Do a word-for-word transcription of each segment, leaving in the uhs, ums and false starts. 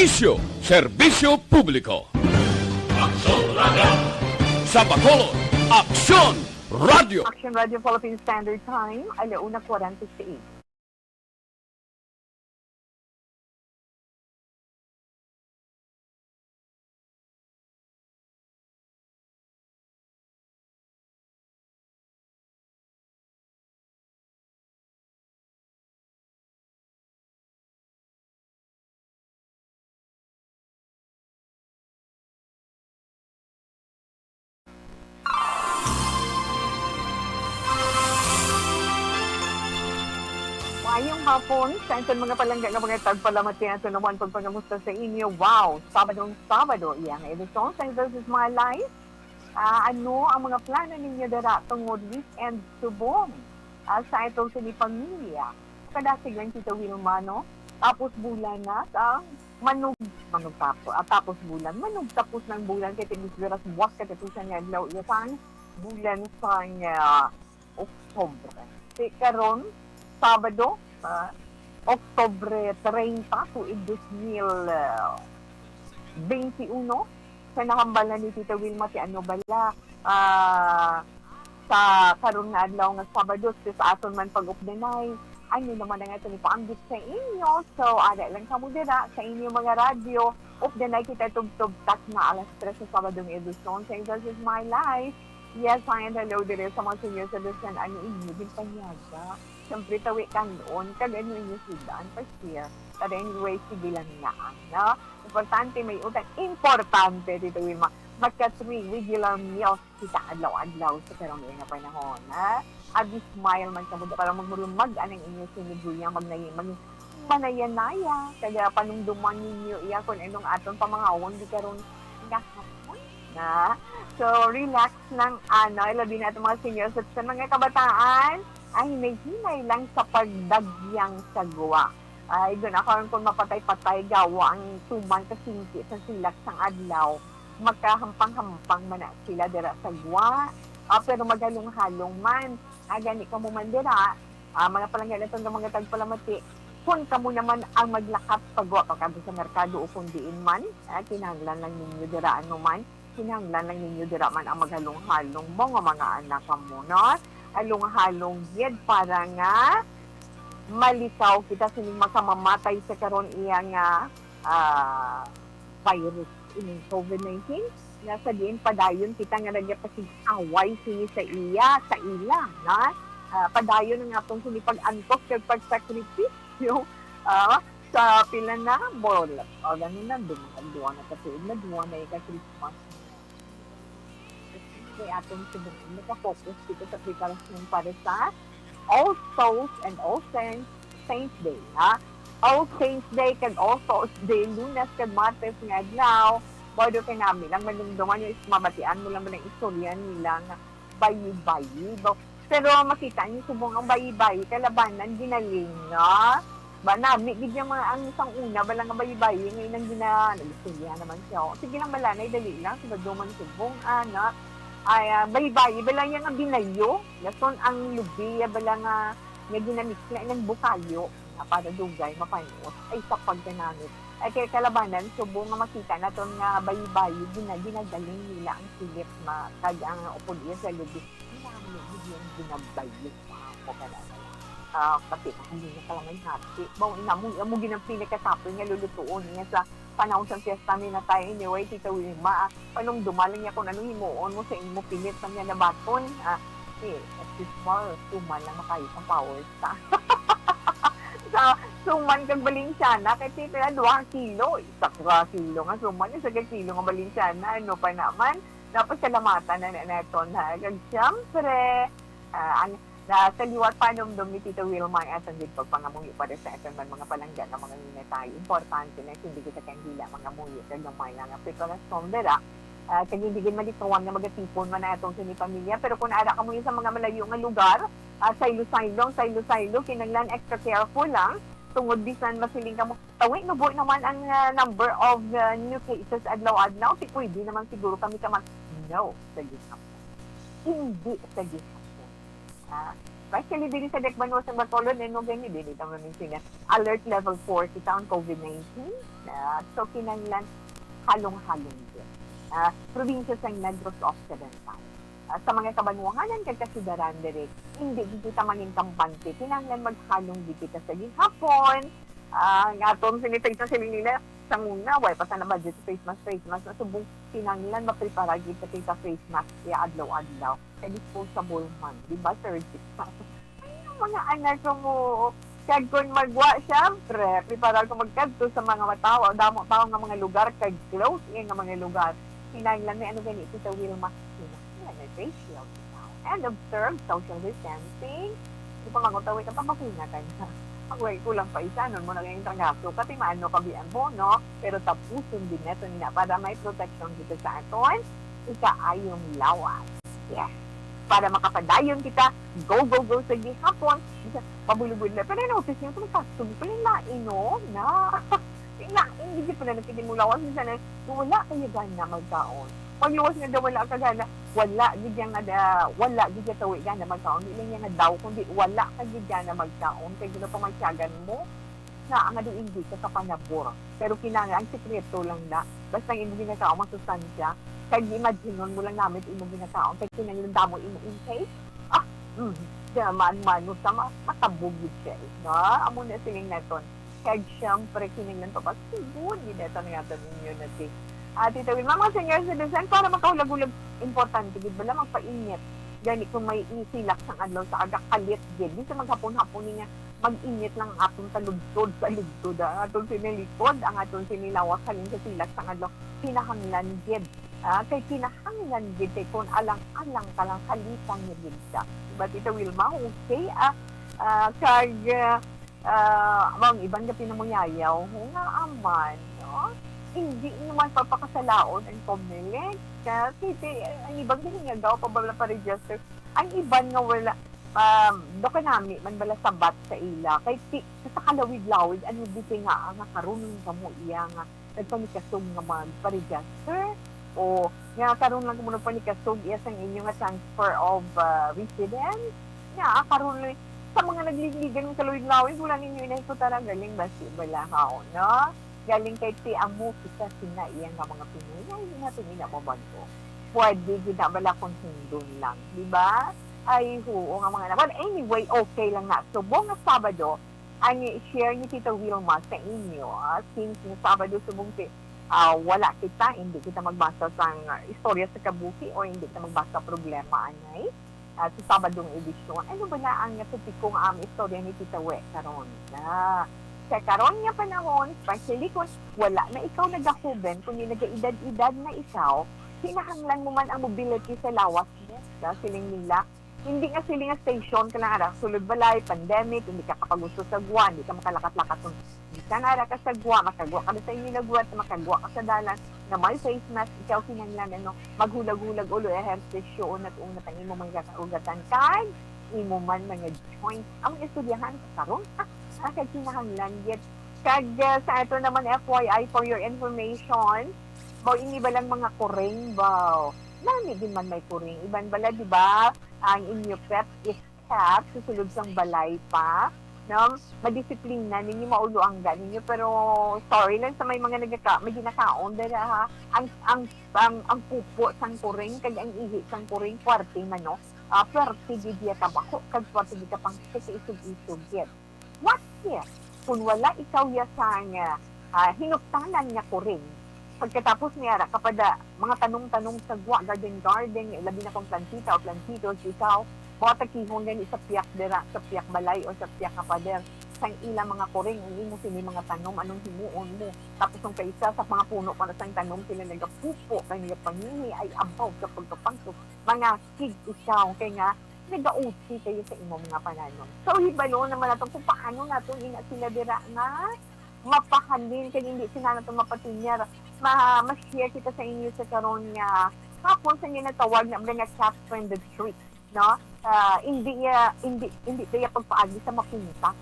Isyu, serbisyo publiko. Aksyon Radio. Sa Bacolod, Aksyon Radio. Action Radio Philippine Standard Time, alauna kwarenta y seis. Maayong hapon sa aton mga palangga nga mga tagpalamati, ato naman pagpangamusta sa inyo. Wow, Sabadong Sabado iya nga edisyon sa This Is My Life. Ah, ano ang mga plano ninyo dira tungod weekend subong? Ah, sa atong sini pamilya. Kadasig lang, Tita Wilma, no? Tapos bulan na, ah, manug-, manug tapo-, ah, tapos bulan. Manug tapos ng bulan, kay timbis veras buwas katapusan nga adlaw, iya sang bulan sang, ah, Oktubre. Ti karon, Sabado, ah, Oktubre treinta, tuig dos mil, ah, veintiuno, sa nahambalan ni Tita Wilma, ti ano bala, ah, sa karon nga adlaw nga Sabado, sa aton man pag-updanay, ano naman ang aton ipaambit sa inyo? So, ara lang kamo dira sa inyong mga radyo. Updanay kita tubtob tak na alas tres sa Sabado nga edisyon sa This Is My Life. Yes, hi and hello diri sa mga senior citizen. Ano inyo ginpanyaga? Siyempre, tawi kanon. Kag ano inyo sudan, pa-share. Pero anyway, sige lang na, no? Importante, may utang. Importante, Tito Wilma. Magka three regular meals kita adlaw-adlaw sa karong nga panahon, ha? Abi smile man kamo, para magmurumag anang inyo siniguya, magnay-, mag-, manayanaya, kaya panumduman ninyo iya kung anong aton pamangawon di karon nga hapon, na. So, relax lang, ano, labi na itong mga senior citizen, mga kabataan, ay hinay-hinay lang sa pagdagyang sa guwa. Ay, doon ako rin kung mapatay-patay, gawa ang tuman kasingki sa silak sang adlaw, makahampang-hampang man na sila dira sa gwa, ah, pero maghalong-halong man. Ah, gani kamo man dira, ah, mga palangga naton nga mga tagpalamati, kung kamo naman ang maglakat pa gwa, pakadto sa merkado o kung diin man, ah, kinahanglan lang ninyo dira, ano man, kinahanglan lang ninyo dira man ang maghalong-halong mo nga mga anak kamo, no? Halong-halong gid para nga malikaw kita sining makamamatay sa karon iya nga, ah, virus, ining covid nineteen, nga sa diin padayon kita nga nagapasig-away sini sa iya, sa ila, na, ah, padayon ang atong sini pag-antos kag pagsakripisyo, ah, sa pila na, bol-, o, ganun na, duha, duha na ka tuig na, duha na ka Christmas. Kay atong subong, naka-focus kita sa preparasyon para sa All Souls and All Saints, Saints Day, ha? All Saints Day kag All Souls Day, Lunes kag Martes nga adlaw. Bodo kay nami lang manumduman yung is-, mabatian mo lang man ang istorya nila nga bayi-bayi. Ba-, pero makita niyo subong ang bayi-bayi, kalabanan, ginaling, no? Ba, nami gid yung mga, ang isang una, bala nga bayi-bayi, ngayon ang gina-, nag-istorya naman siya. O, sige lang, bala na, dali lang, sabado man subong, anak. Ay, ah, bayi-bayi, bala niya nga binayo. Lason ang lubi, ah, bala nga, nga ginamix na ng bukayo, nga para dugay, mapanos. Ay, sa pagkanamit. Ay, kay kalabanan, subong nga makita naton nga bayi-bayi, gina-, ginagaling nila ang silip, ma-, kag ang upod iya sa lubi. Ang dami gid yung ginabayo sa ako, kalabanan. Ah, kasi hindi na pala may hati. Mao ina mo, amo gid ang pinakatapoy nga lulutuon niya sa panahon sa fiesta, ni na tayo. Anyway, Tita Wilma, ah, panumduma lang niya kung anong himuon mo sa imo pinit man niya nabaton. Ah, si, si Small, tuman lang makayos ang powers ta. Sa suman kag Balenciana, kay Tita, duha ka kilo. Isa ka kilo nga suman, isa ka kilo nga Balenciana, ano pa naman? Napasalamatan na, na naton, ha? Kag siyempre, ah, ang, na, sa liwat panumdom ni Tita Wilma ang atong gid pagpangamuyo para sa aton man mga palangga nga mga nginatay. Importante na hindi kita kandila, mga muyo, kag gamay lang ang preparasyon, dira. Ah, kag hindi gid malikawan nga magatipon man ang atong sini pamilya. Pero kung ara ka mo sa mga malayo nga lugar, ah, saylo-saylo, ang saylo-saylo, kinahanglan extra careful lang. Tungod bisan masiling ka mo, tawi, nubo naman ang, ah, number of, ah, new cases adlaw-adlaw, si pwede naman siguro kami ka mag-, no, sa gihapon. Hindi sa gihapon. Ha? Especially diri sa Dec Banwa sa Bacolod, ano gani, diri naman yung sina alert level four kita ang COVID nineteen. Ah, so, kinahanglan halong-halong din. Ah, probinsya sa Negros Occidental. Ah, sa mga kabanwahanan kag kasidaran diri, hindi gid kita mangin kampante. Kinahanglan maghalong gid kita sa gihapon. Ah, ang aton sini sa nila, sa una, way pa sana budget sa face mask, face mask. Na subong kinahanglan maprepara gid sa kita face mask, ya adlaw-adlaw. Kay disposable man, di ba, sir? Ay, ang mga anak ko mo, kag kung magwa, syempre, prepara ko magkadto sa mga matawa, damo tao nga mga lugar, kag close iya nga mga lugar. Kinahanglan may ano gani, Tita Wilma, kinahanglan may face shield. And observe social distancing. Di pa mangutawi ka pa, bakuna ka na. Ang way ko lang pa isa, nun mo na kayong tranggaso, kasi maano ka biyan mo, no? Pero tapuson din nato nila para may protection kita sa aton ikaayong lawas. Yes. Para makapadayon kita, go, go, go sa gihapon. Bisa, pabulubod na. Pero notice niyo, kung kasto, pala lain, no? Na, lain, hindi pala nakikita mo lawas. Minsan na, wala kayo gana magkaon. Pag luwas nga daw, wala ka gana, wala, gid yan nga da, wala, gid yan tawi gana magkaon. Di lang yan nga daw, kundi wala ka gid gana magkaon. Kaya gina pamatyagan mo, na ang ano, hindi ka kapanabor. Pero kinahanglan, ang sikreto lang na, basta ang imo ginakaon, masustansya, kag imagine mo lang namit imo ginakaon, kag kinahanglan damo imo intake, ah, mm, daman, mano sa ma-, matabog gid siya, eh, no? Amo na siling naton. Kag syempre, kinahanglan pa ba, siguro, gid naton nga ito ninyo na si, ah, Tita Wilma, mga senior citizen, para makahulag-hulag, importante, gid bala, magpainit. Gani, kung may isilak sang adlaw sa aga, kalit, gid. Di sa maghapon-hapon niya, mag-init lang ang aton taludtod sa lugtod, ah. Aton sinilikod, ang aton sinilawas halin sa silak sang adlaw. Kinahanglan gid. Ah, kay kinahanglan gid kay kung alang-alang ka lang, kalitan niya gid ka. Diba, Tita Wilma? Okay, ah, ah, kag, ah, ah, ang iban nga pinamuyayaw, nga aman, no? Hindi naman papakasalaon ang Comelec. Kasi, ang iban nga hinagaw pa bala pa-register. Ang iban nga wala, um, do kanami man bala sabat sa ila. Kay ti-, sa kalawig-lawig, ano di nga, nga karon lang kamo iya nga nagpanikasog nga magpa-register? O nga karon lang kamo nagpanikasog iya sang inyo nga transfer of, uh, residence? Nga, ah, karon lang, sa mga nagligligan ng kalawig-lawig, wala ninyo inahikutara, galing ba si bala haon, no? Galing kay ti amo kita sina iya nga mga Pinoy, ay, hindi natin ina mabanto. Pwede gid na bala kung hindon lang, di ba? Ay, huo nga mga na. Well, anyway, okay lang na. Subong nga Sabado, ang i-share ni Tita Wilma sa inyo, ah, since nga Sabado, subong ti, ah, wala kita, hindi kita magbasa sang, ah, istorya sa kabuhi o hindi kita magbasa problema, anay. Ah, sa Sabadong edisyon, ano bala ang topiko nga ang istorya ni Tita We karon? Ah, sa karon nga panahon, especially kung wala na ikaw nagahuben, kundi nagaedad-edad na ikaw, kinahanglan mo man ang mobility sa lawas mo, ah, siling nila. Hindi nga sila nga station ka lang ara sulod balay, pandemic, hindi ka kapagusto sa gwa, hindi ka makalakat-lakat kung bisan ara ka sa gwa, makagwa ka na sa inyo na gwa, makagwa ka sa dalan, na may face mask, ikaw kinahanglan, ano, maghulag-hulag ulo, ehersisyo, unat-unat ang imo mga kaugatan, kag imo man mga joints. Ang istoryahan sa karon, ah, ah, kag kinahanglan, yet, kag, ah, sa ato naman, F Y I, for your information, mao ini ba lang mga kuring ba? Nami din man may kuring. Iban bala, di ba? Ang inyo pet is kept sa sulod sang balay pa, no? Madisiplina ninyo, maulo ang ga ninyo, pero sorry lang sa may mga nagaka-, may ginakaon dira, ha. Ang, ang, ang, ang pupo sang kuring kag ang ihi sang kuring, puwerte man, no? Ah, puwerte gid iya tabako kag puwerte gid ka pang isog-isog gid. What if, kung wala ikaw iya sang, ah, ah, hinuptanan nga kuring, pagkatapos niya ra, kapada, mga tanom-tanom sa gwa, garden-garden, labi na kung plantita o plantitos, ikaw, mao takihon gani sa piyak dira, sa piyak balay o sa piyak nga pader, sang ilang mga kuring, ang imo sini mga tanom, anong himuon mo? Tapos ang kaisa, sa mga puno pa na sang tanom, sila nagapupo, kay nagapangihi, ay abaw sa pagkapangkot, mangakig ikaw, kay nga, nagauti kayo sa imo mga pananom. So, hibalo naman nato kung paano nato ina sila dira nga mapahalin, kay hindi sila nato mapatunyar. Ma-, ma-share kita sa inyo sa karon nga hapon sa ginatawag na nga cat friendly trick, no? Ah, hindi iya, hindi, hindi iya pagpaagi sa mapinta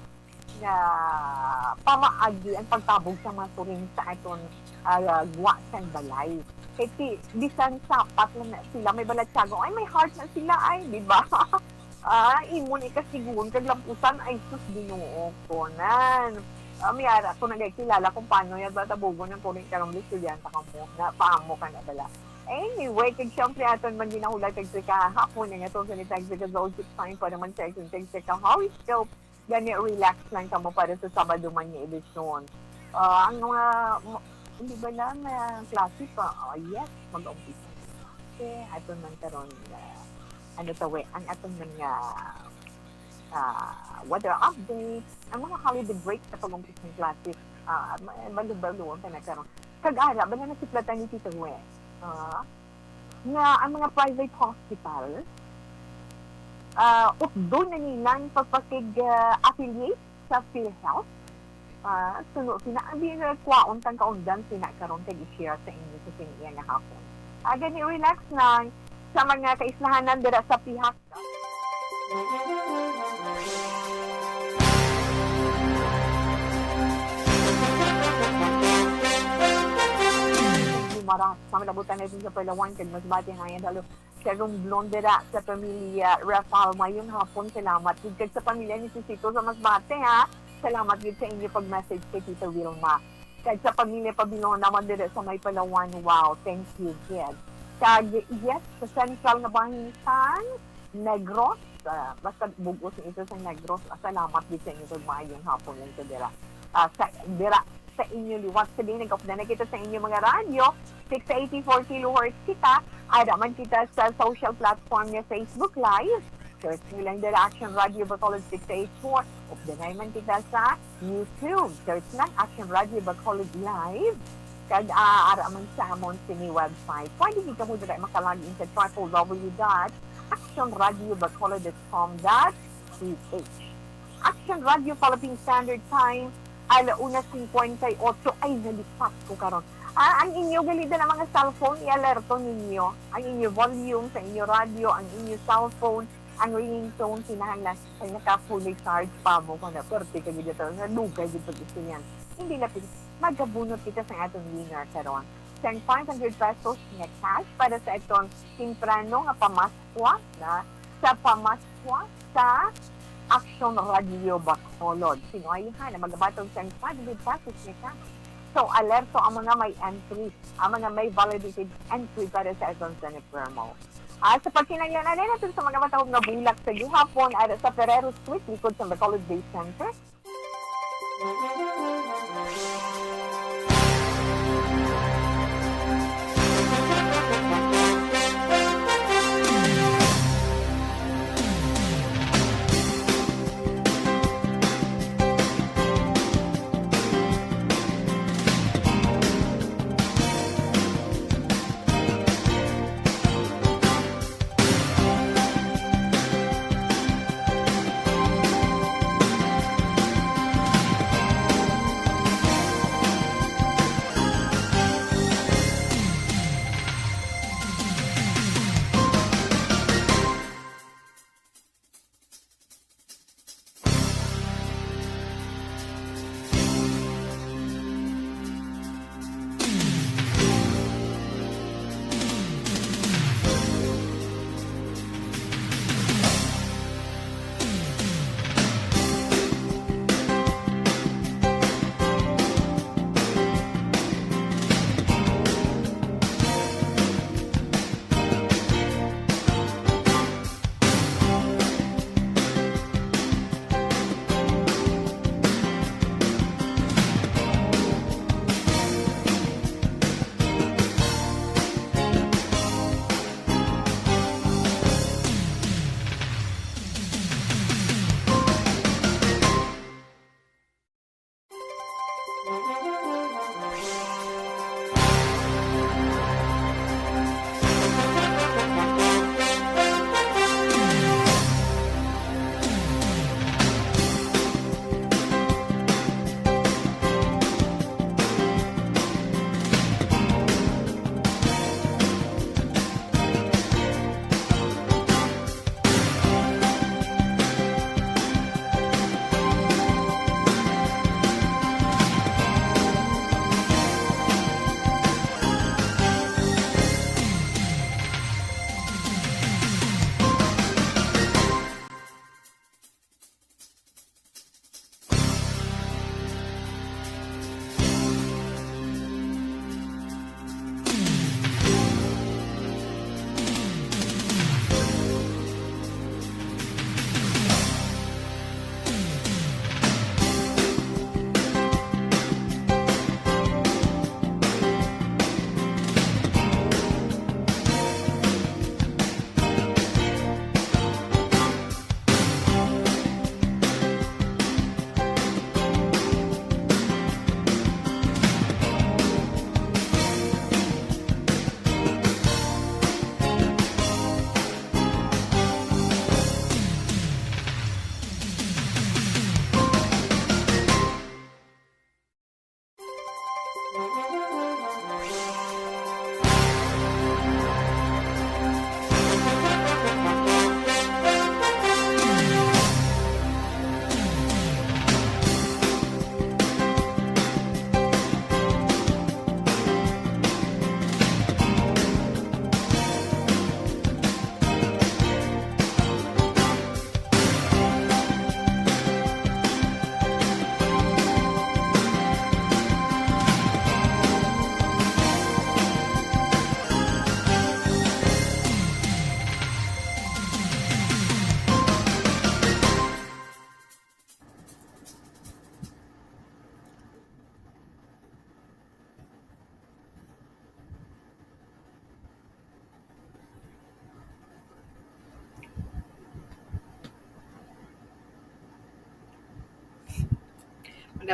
nga pamaagi ang pagtabog sa mga kuring sa aton, ah, gwa sang balay. Kay ti-, bisan sapat lang na sila, may balatyago, ay, may heart na sila, ay, di ba? Ah, imo ni kasiguhon kag lampusan, ay sus, Ginoo ko, nan. Ah, may ara ko nagakilala kung paano yan, bata bugo ng kuring karong estudyante ka mo, na paamo ka na bala. Anyway, kag siyempre aton man ginahulay kag sa kahapon, nga itong sanitag sa gazaw, six time pa naman sa ating tag sa kahawis ko. Gani, relax lang kamo para sa Sabado man nga edisyon. Ah, ang mga, ma-, hindi ba lang na klase pa? Ah, yes, mag-umpisa na. Okay, aton man karon, ah, ano tawi, ang aton man nga, ah, weather updates, ang mga holiday break sa pag-umpisa ng klase, ah, ma-, malubaluan ka na karon. Kag ara, bala na siplatan ni Tito Hue. Ah, nga ang mga private hospital, ah, updo na nilang pagpakig, ah, affiliate sa PhilHealth. Ah, suno sina ang binagkuhaon kang kaundan sina karon kag i-share sa inyo sa sini iya nga hapon. Ah, gani, relax lang sa mga kaislahanan dira sa pihak. Mara, sa malabutan natin sa Palawan, kag Masbate, hi and hello. Sa Romblon dira, sa pamilya Rafael, mayong hapon, salamat. Gid kag sa pamilya ni Sisito sa Masbate, ha? Salamat gid sa inyo pag-message kay Tita Wilma. Kag sa pamilya Pabilon naman dira sa may Palawan, wow, thank you, gid. Kag, yes, sa sentral nga bahin sang Negros, ah, basta bug-os ni ito sa Negros, ah, salamat gid sa inyo kag maayong hapon lang sa dira. Ah, sa, dira sa inyo liwat. Sa din, nag-upda na kita sa inyo mga radyo, six eighty-four kilohertz kita. Ada man kita sa social platform nga Facebook Live. Search nyo lang dira Action Radio Bacolod six eight four. Updanay man kita sa YouTube. Search lang Action Radio Bacolod Live. Kag, ah, ara man sa amon sini website. Pwede gid kamo dira makalog in sa triple W dot action radio bacolod dot com dot P H. Action Radio Philippine Standard Time, ala una cincuenta y ocho. Ay, nalipat ko karon. Ah, ang inyo gali na mga cellphone, i-alerto ninyo ang inyo volume sa inyo radyo, ang inyo cellphone, ang ringing tone, kinahanglan ay naka-fully charge pa mo, kung na, pwerte ka gid ito, nga lugay gid pag-istoryan. Hindi na pin-, magabunot kita sa atong winner karon. Sang five hundred pesos nga cash para sa atong temprano nga pamaskwa na sa pamaskwa sa Action Radio Bacolod. Sino ay ha na magabatog sang five hundred pesos nga cash? So, alerto ang mga may entry, ang mga may validated entry para sa atong Senate promo. Ah, sa pagkinahanglan, anay natin sa mga matahog nga bulak sa gihapon, ara sa Ferrero Street, likod sa Bacolod Day Center.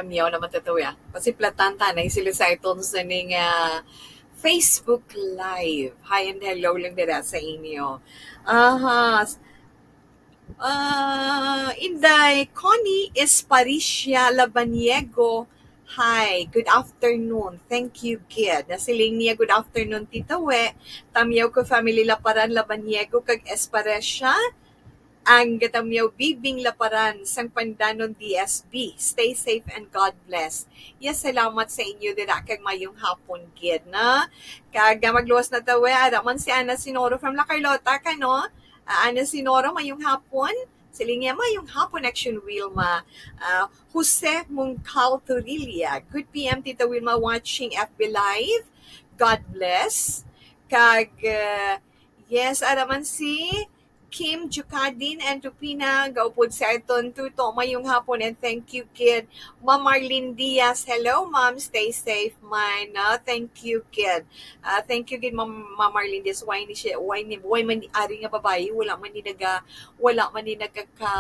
Miyaw naman tataw ya. Kasi platan tanay sila sa itong sa ning ah, Facebook Live. Hi and hello lang dira sa inyo. Aha. Ah, Inday Connie Esparicia Labaniego. Hi, good afternoon. Thank you, kid. Nasiling niya, "Good afternoon, Tita We. Tamyaw ko family Laparan, Labaniego, kag Esparicia. Ang gatamyaw Bibing Laparan, sang Pandanon D S B. Stay safe and God bless." Yes, salamat sa inyo dira kag mayong hapon gid na. Kag ah, magluwas na ta we, ara man si Ana Sinoro from La Carlota, kano? Ah, Ana Sinoro, mayong hapon. Siling niya, "Mayong hapon, Action Wilma." Ah, Jose Mungkal Torilla, "Good P M, Tita Wilma, watching F B Live. God bless." Kag ah, yes, ara man si Kim Jukadin and Tupina, gaupod sa aton tuto, mayong hapon and thank you, kid. Ma'am Marlene Diaz, hello, ma'am, stay safe man. Ah, thank you, kid. Ah, thank you, kid, Ma'am, Ma'am Marlene Diaz. Why ni siya, why ni, why man, ari nga babayi, wala man ni naga, wala man ni nagaka,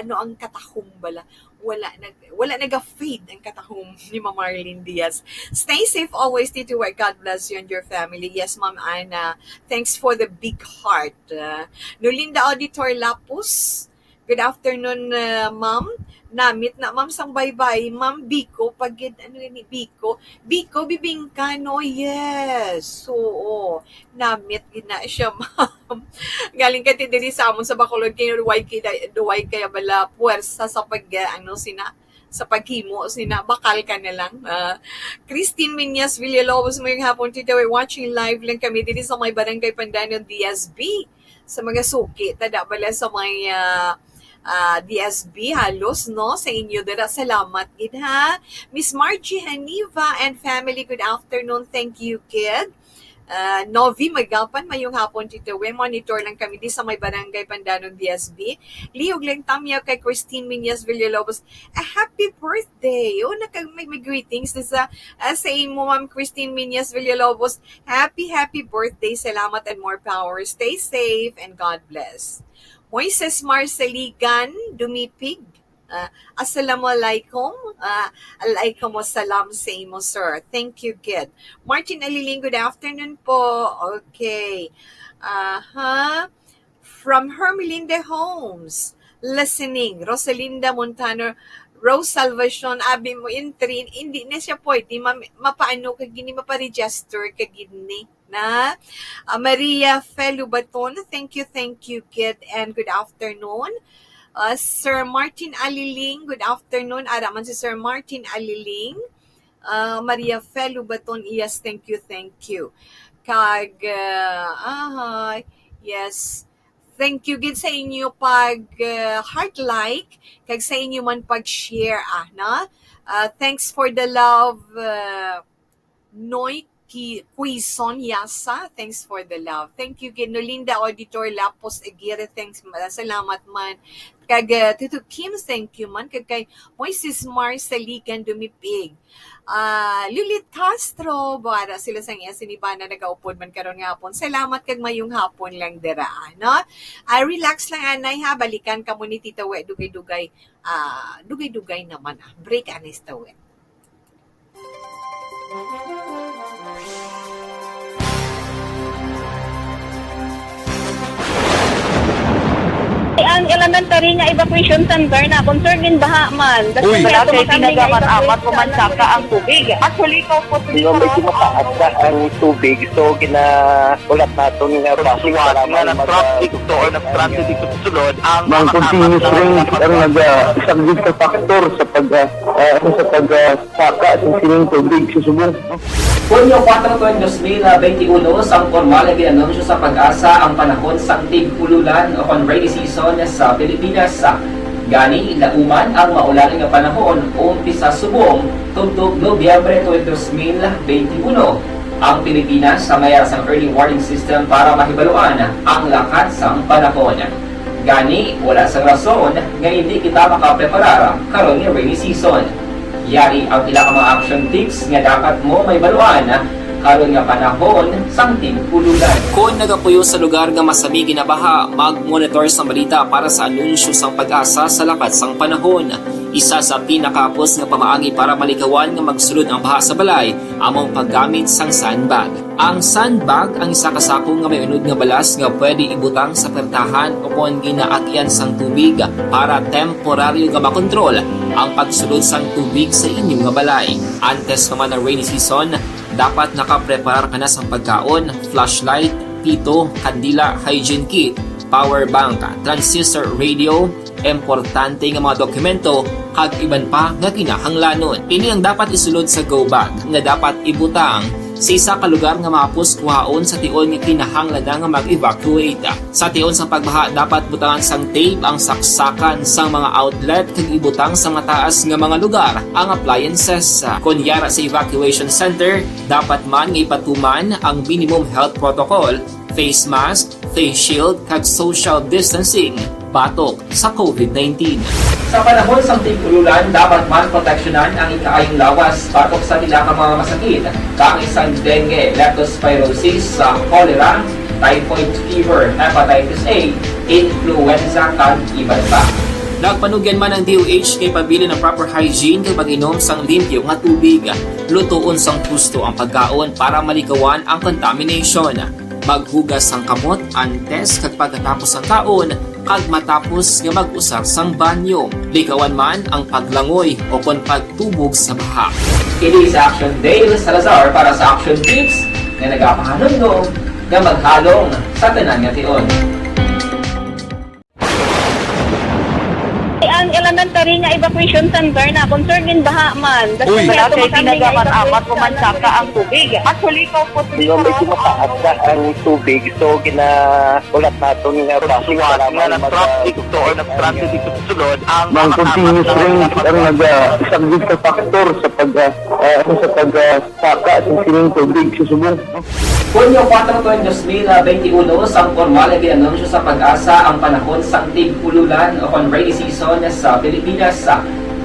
ano ang katahom bala? Wala nag, wala naga-fade ang katahom ni Ma'am Marlene Diaz. Stay safe always, Tito Wet. God bless you and your family. Yes, Ma'am Ana. Thanks for the big heart. Uh, Nolinda Auditor Lapus, good afternoon, uh, ma'am. Namit na, ma'am, sang baybay, ma'am, biko, pagid, ano ni, biko, biko, bibingka, no? Yes, oo, namit gid na siya, ma'am. Galing ka ti diri sa amon sa Bacolod, kay duway kay, duway kaya bala puwersa sa pag, ano, sina, sa paghimo sina, bakal ka na lang. Ah, Christine Minyas Villalobos, mayong hapon, Tita We, watching live lang kami diri sa may Barangay Pandanon, D S B. Sa mga suki, tada bala sa may ah, ah, D S B halos, no? Sa inyo dira, salamat gid, ha? Miss Margie Haniva and family, good afternoon. Thank you, kid. Ah, Novi Magapan, mayong hapon, Tito We. Monitor lang kami di sa may Barangay Pandanon, D S B. Lihog lang tamyaw kay Christine Minyas Villalobos. A happy birthday! Oh, naka, may, may greetings na sa, ah, sa imo, Ma'am Christine Minyas Villalobos. Happy, happy birthday! Salamat and more power. Stay safe and God bless. Moises Marsaligan Dumipig. Ah, assalamualaikum. Ah, alaikum assalam sa imo, sir. Thank you, kid. Martin Aliling, good afternoon po. Okay. Aha. From Hermelinda Homes, listening. Rosalinda Montano, Rose Salvacion, abi mo entry, hindi na siya pwede ma, mapaano ka gini, maparegister ka gini na. Ah, Maria Fe Lubaton, thank you, thank you, kid, and good afternoon. Ah, Sir Martin Aliling, good afternoon. Ara man si Sir Martin Aliling. Ah, Maria Fe Lubaton, yes, thank you, thank you. Kag, ah, aha, yes. Thank you gid sa inyo pag ah, heart like kag sa inyo man pag share, ah, na. Ah, thanks for the love, ah, Noy Ki Quizon Yasa, thanks for the love. Thank you gid, Nolinda Auditor Lapos Aguirre, thanks, ma- salamat man. Kag ah, Tito Kim, thank you man. Kag kay Moises Mar Saligan Dumipig. Ah, Lilith Castro, buwara sila sang iya sinibana, nagaupod man karon nga hapon. Salamat kag mayong hapon lang dira, no? Ah, relax lang, anay, ha, balikan kamo ni Tita We, dugay-dugay. Ah, dugay-dugay naman, ah. Break, anay, Tita We. Ang elementary nga evacuation center na concern in baha man. Uy. Wala kay ginagamit-amat ko man saka ang tubig. Actually, ikaw po, Hindi, medyo mataas na ang tubig. So, ginahulat nato nga base para nga mag- na-traffic to or na-stranded dito sa sulod ang Ang mga continuous kasama rain ang naga-, isang big factor sa pag, ah, ah, sa pag, ah, saka sa sining tubig sa subong. Hunyo kuwatro, dos mil benti uno, sang pormal nga gin-anunsyo sa PAGASA ang panahon sang tig-ululan o kon rainy season sa Pilipinas. Gani, lauman ang maulan nga panahon, umpisa subong tubtob Nobyembre tuwing dos mil benti uno. Ang Pilipinas sa mayara sang early warning system para mahibaluan ang lakat sang panahon. Gani, wala sang rason nga hindi kita makapreparar karon nga rainy season. Yari ang pila ka mga action tips nga dapat mo mahibaluan karon nga panahon sang tig-ululan. Kon nagapuyo sa lugar nga masami ginabaha, mag-monitor sang balita para sa anunsyo sang PAGASA sa lakat sang panahon. Isa sa pinakahapos nga pamaagi para malikawan nga magsulod ang baha sa balay amo ang paggamit sang sandbag. Ang sandbag ang isa ka sako nga may unod nga balas nga pwede ibutang sa pertahan o kon ginaagyan sang tubig para temporaryo nga makontrol ang pagsulod sang tubig sa inyo nga balay. Antes pa man ang rainy season, dapat nakapreparar ka na sang pagkaon, flashlight, pito, kandila, hygiene kit, power bank, transistor radio, importante nga mga dokumento, kag iban pa nga kinahanglanon. Ini ang dapat isulod sa go bag nga dapat ibutang sa isa ka lugar nga mahapos kuhaon sa tion nga kinahanglan na nga mag-evacuate. Sa tion sa pagbaha, dapat butangan sang tape ang saksakan sang mga outlet kag ibutang sa mataas nga mga lugar ang appliances. Kon yara sa evacuation center, dapat man nga ipatuman ang minimum health protocol, face mask, face shield, kag social distancing batok sa covid nineteen. Sa panahon sang tig-ululan, dapat man proteksyonan ang ikaayong lawas batok sa pila ka mga masakit, kaangay sang dengue, leptospirosis, sa cholera, typhoid fever, hepatitis A, influenza, kag iban pa. Nagpanugyan man ang D O H nga ipabilin ang proper hygiene kag pag-inom sang limpyo nga tubig. Lutoon sang husto ang pagkaon para malikawan ang contamination. Maghugas sang kamot antes kag pagkatapos sang kaon, kag matapos nga mag-usar sang banyo. Likawan man ang paglangoy o kon pagtubog sa baha. Kini sa Action Dale Salazar para sa Action Tips nga nagapahanumdom nga maghalong sa tanan nga tion. Ang elementary nga evacuation center na concerned in baha man. Uy. Wala kay tinaga man amat mo man saka ang tubig. Actually, kaupot. Di ba, medyo mataas na ang tubig, so ginaulat naton nga basi suwat nga nag-transit to or nag-transit dito sa sulod ang mga continuous rain ang naga-, subject sa factor sa pag, ah, ah, sa pag, ah, saka sa sining tubig sa subong. Hunyo kuwatro, dos mil benti uno, sang pormal nga gin-anunsyo sa PAGASA ang panahon sang tig-ululan o kon rainy season sa Pilipinas.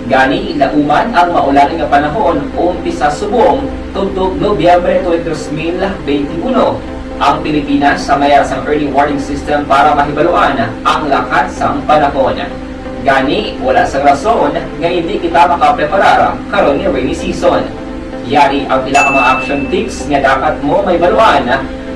Gani, lauman ang maulan nga panahon, umpisa subong tubtob Nobyembre tuwing dos mil benti uno. Ang Pilipinas sa mayara sang early warning system para mahibaluan ang lakat sang panahon. Gani, wala sang rason nga indi kita makapreparar karon nga rainy season. Yari ang pila ka mga action tips nga dapat mo mahibaluan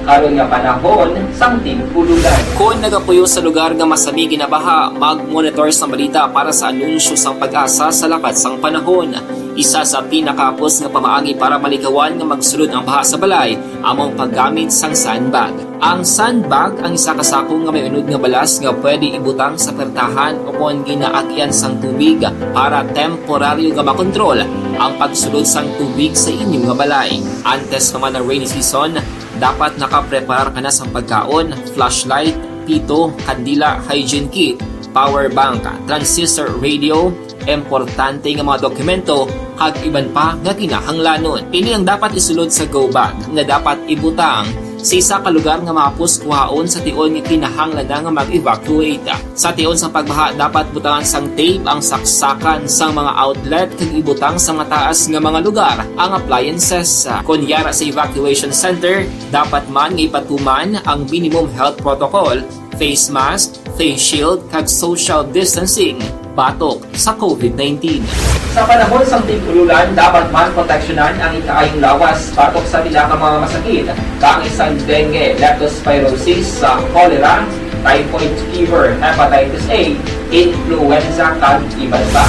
karon nga panahon sang tig-ululan. Kon nagapuyo sa lugar nga masami ginabaha, mag-monitor sang balita para sa anunsyo sang PAGASA sa lakat sang panahon. Isa sa pinakahapos nga pamaagi para malikawan nga magsulod ang baha sa balay amo ang paggamit sang sandbag. Ang sandbag ang isa ka sako nga may unod nga balas nga pwede ibutang sa pertahan o kon ginaagyan sang tubig para temporaryo nga makontrol ang pagsulod sang tubig sa inyo nga balay. Antes pa man ang rainy season, dapat nakapreparar ka na sang pagkaon, flashlight, pito, kandila, hygiene kit, power bank, transistor radio, importante nga mga dokumento, kag iban pa nga kinahanglanon. Ini ang dapat isulod sa go bag nga dapat ibutang sa isa ka lugar nga mahapos kuhaon sa tion nga kinahanglan na nga mag-evacuate. Sa tion sa pagbaha, dapat butangan sang tape ang saksakan sang mga outlet kag ibutang sa mataas nga mga lugar ang appliances. Kon yara sa evacuation center, dapat man nga ipatuman ang minimum health protocol, face mask, face shield, kag social distancing batok sa covid nineteen. Sa panahon sang tig-ululan, dapat man proteksyonan ang ikaayong lawas batok sa pila ka mga masakit, kaangay sang dengue, leptospirosis, sa cholera, typhoid fever, hepatitis A, influenza, kag iban pa.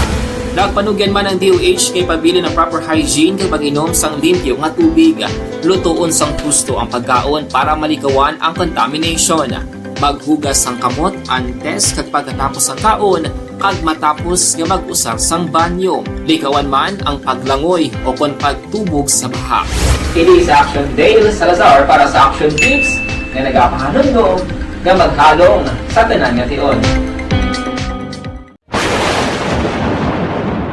Nagpanugyan man ang D O H nga ipabilin ang proper hygiene kag pag-inom sang limpyo nga tubig. Lutoon sang husto ang pagkaon para malikawan ang contamination. Maghugas sang kamot antes kag pagkatapos sang kaon kag matapos nga mag-usar sang banyo. Likawan man ang paglangoy o kon pagtubog sa baha. Kini sa Action Dale Salazar para sa Action Tips nga nagapahanumdom nga maghalong sa tanan nga tion.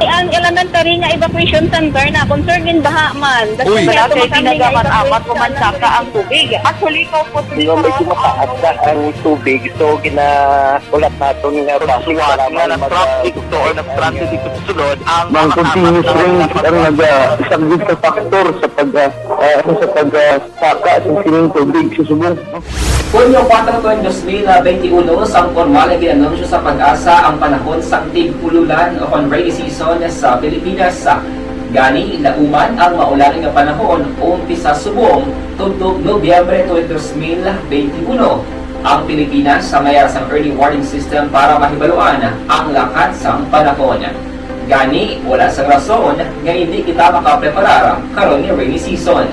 Ang Tanan tari nga evacuation center na, concern gid baha man. Uy. Wala kay tinaga man, amat ko man saka ang tubig. Actually, ko po. Di ba, medyo mataas na ang tubig, so gina-, ulat naton nga traffic, nga na-traffic to or na-stranded dito sa sulod ang mga continuous rain ang naga-, isa gid sa factor sa pag, ah, ah, sa pag, ah, saka sa sining tubig sa subong. Hunyo kuwatro, tuig dos mil benti uno, sang pormal nga gin-anunsyo sa PAGASA ang panahon sang tig-ululan o kon rainy season sa Pilipinas. Gani, nauman ang maulan nga panahon umpisa subong tubtob Nobyembre tuig dos mil benti uno. Ang Pilipinas, sa may ara sang early warning system para mahibaluan ang lakat sang panahon. Gani, wala sang rason nga indi kita makapreparar karon nga rainy season.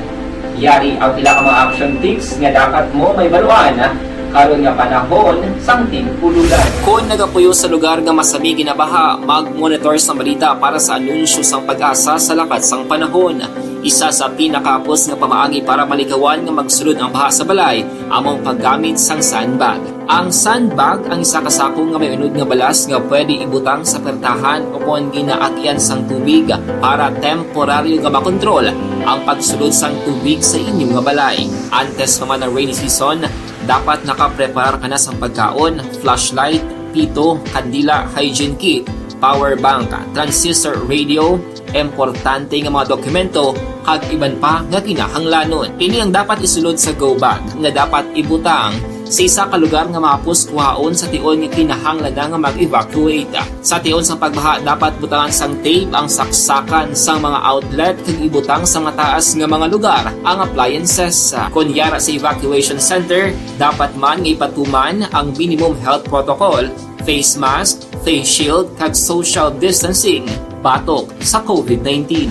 Yari ang pila ka mga action tips nga dapat mo mahibaluan karon nga panahon sang tig-ululan. Kon nagapuyo sa lugar nga masami ginabaha, mag-monitor sang balita para sa anunsyo sang PAGASA sa lakat sang panahon. Isa sa pinakahapos nga pamaagi para malikawan nga magsulod ang baha sa balay amo ang paggamit sang sandbag. Ang sandbag ang isa ka sako nga may unod nga balas nga pwede ibutang sa pertahan o kon ginaagian sang tubig para temporaryo nga makontrol ang pagsulod sang tubig sa inyo nga balay. Antes pa man ang rainy season, dapat nakapreparar ka na sang pagkaon, flashlight, pito, kandila, hygiene kit, power bank, transistor radio, importante nga mga dokumento, kag iban pa nga kinahanglanon. Ini ang dapat isulod sa go bag nga dapat ibutang sa isa ka lugar nga mahapos kuhaon sa tion nga kinahanglan na nga mag-evacuate. Sa tion sang pagbaha, dapat butangan sang tape ang saksakan sang mga outlet kag ibutang sa mataas nga mga lugar ang appliances. Kon yara sa evacuation center, dapat man nga ipatuman ang minimum health protocol, face mask, face shield, kag social distancing batok sa covid nineteen.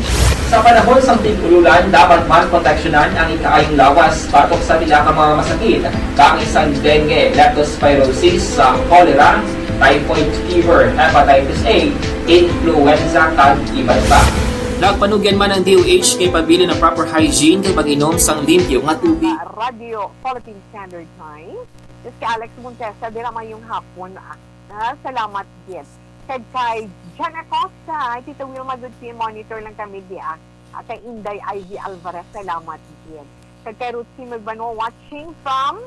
Sa panahon sang tig-ululan, dapat man proteksyonan ang ikaayong lawas batok sa pila ka mga masakit, kaangay sang dengue, leptospirosis, sa cholera, typhoid fever, hepatitis A, influenza, kag iban pa. Nagpanugyan man ang D O H nga ipabilin ang proper hygiene kag pag-inom sang limpyo nga tubig. Radyo Philippine Standard Time. Yes, kay Alex Montesa, dira, mayong hapon. Ah, salamat gid. Kag kay Jan Acosta, Tita Wilma, good, si monitor lang kami di, ah. Ah, kay Inday Ivy Alvarez, salamat gid. Kag kay Ruthie Magbanwa, watching from,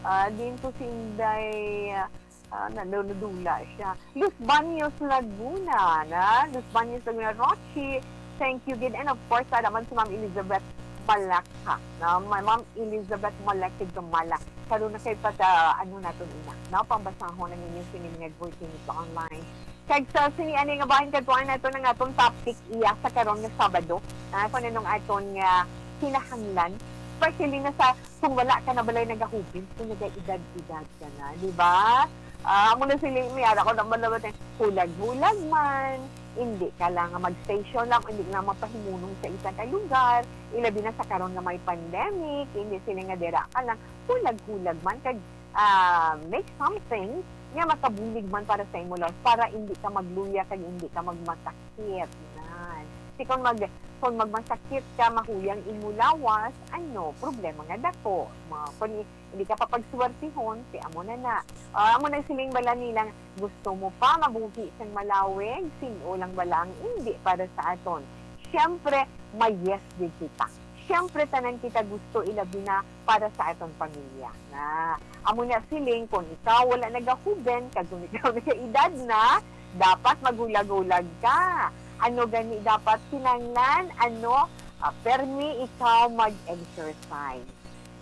ah, din to si Inday, ah, ah, naluludula siya. Los Baños, Laguna, na? Los Baños, Laguna, Rochi, thank you gid. And of course, ara man si Ma'am Elizabeth Malacca, na? Ma-, Ma'am Elizabeth Malacca Gamala. Karon na kay pata, ano naton ina, no? Pambasahon ang inyong sining nga greeting sa online. Kag sa sini ani nga bahin, kadtuan naton ang atong topic iya sa karon nga Sabado. Ah, kung anong aton nga kinahanglan, especially na sa kung wala ka na balay nagahubin, kung nagaedad-edad ka na, di ba? Ah, amo na sila, may ara ko naman naman, eh, hulag-hulag man, hindi ka lang nga mag-station lang, hindi lang mapahimunong sa isa ka lugar, ilabi na sa karon nga may pandemic, hindi sila nga dira ka lang, hulag-hulag man, kag, ah, make something nga makabulig man para sa imo lawas, para hindi ka magluya kag hindi ka magmasakit. Nan. Si kung mag-, kung magmasakit ka, mahuyang imo lawas, ano, problema nga dako. Ma-, kung i-, hindi ka papagsuwertihon, si amo na na. Ah, amo na siling bala nilang gusto mo pa mabuhi sang malawig, sin-o lang bala ang hindi para sa aton. Siyempre, may yes gid kita. Siyempre, tanan kita gusto, ilabi na para sa aton pamilya. Na, amo na siling, kung ikaw wala nagahuben, kag kung ikaw nagaedad na, dapat maghulag-hulag ka. Ano gani dapat kinahanglan? Ano, ah, permi ikaw mag-exercise.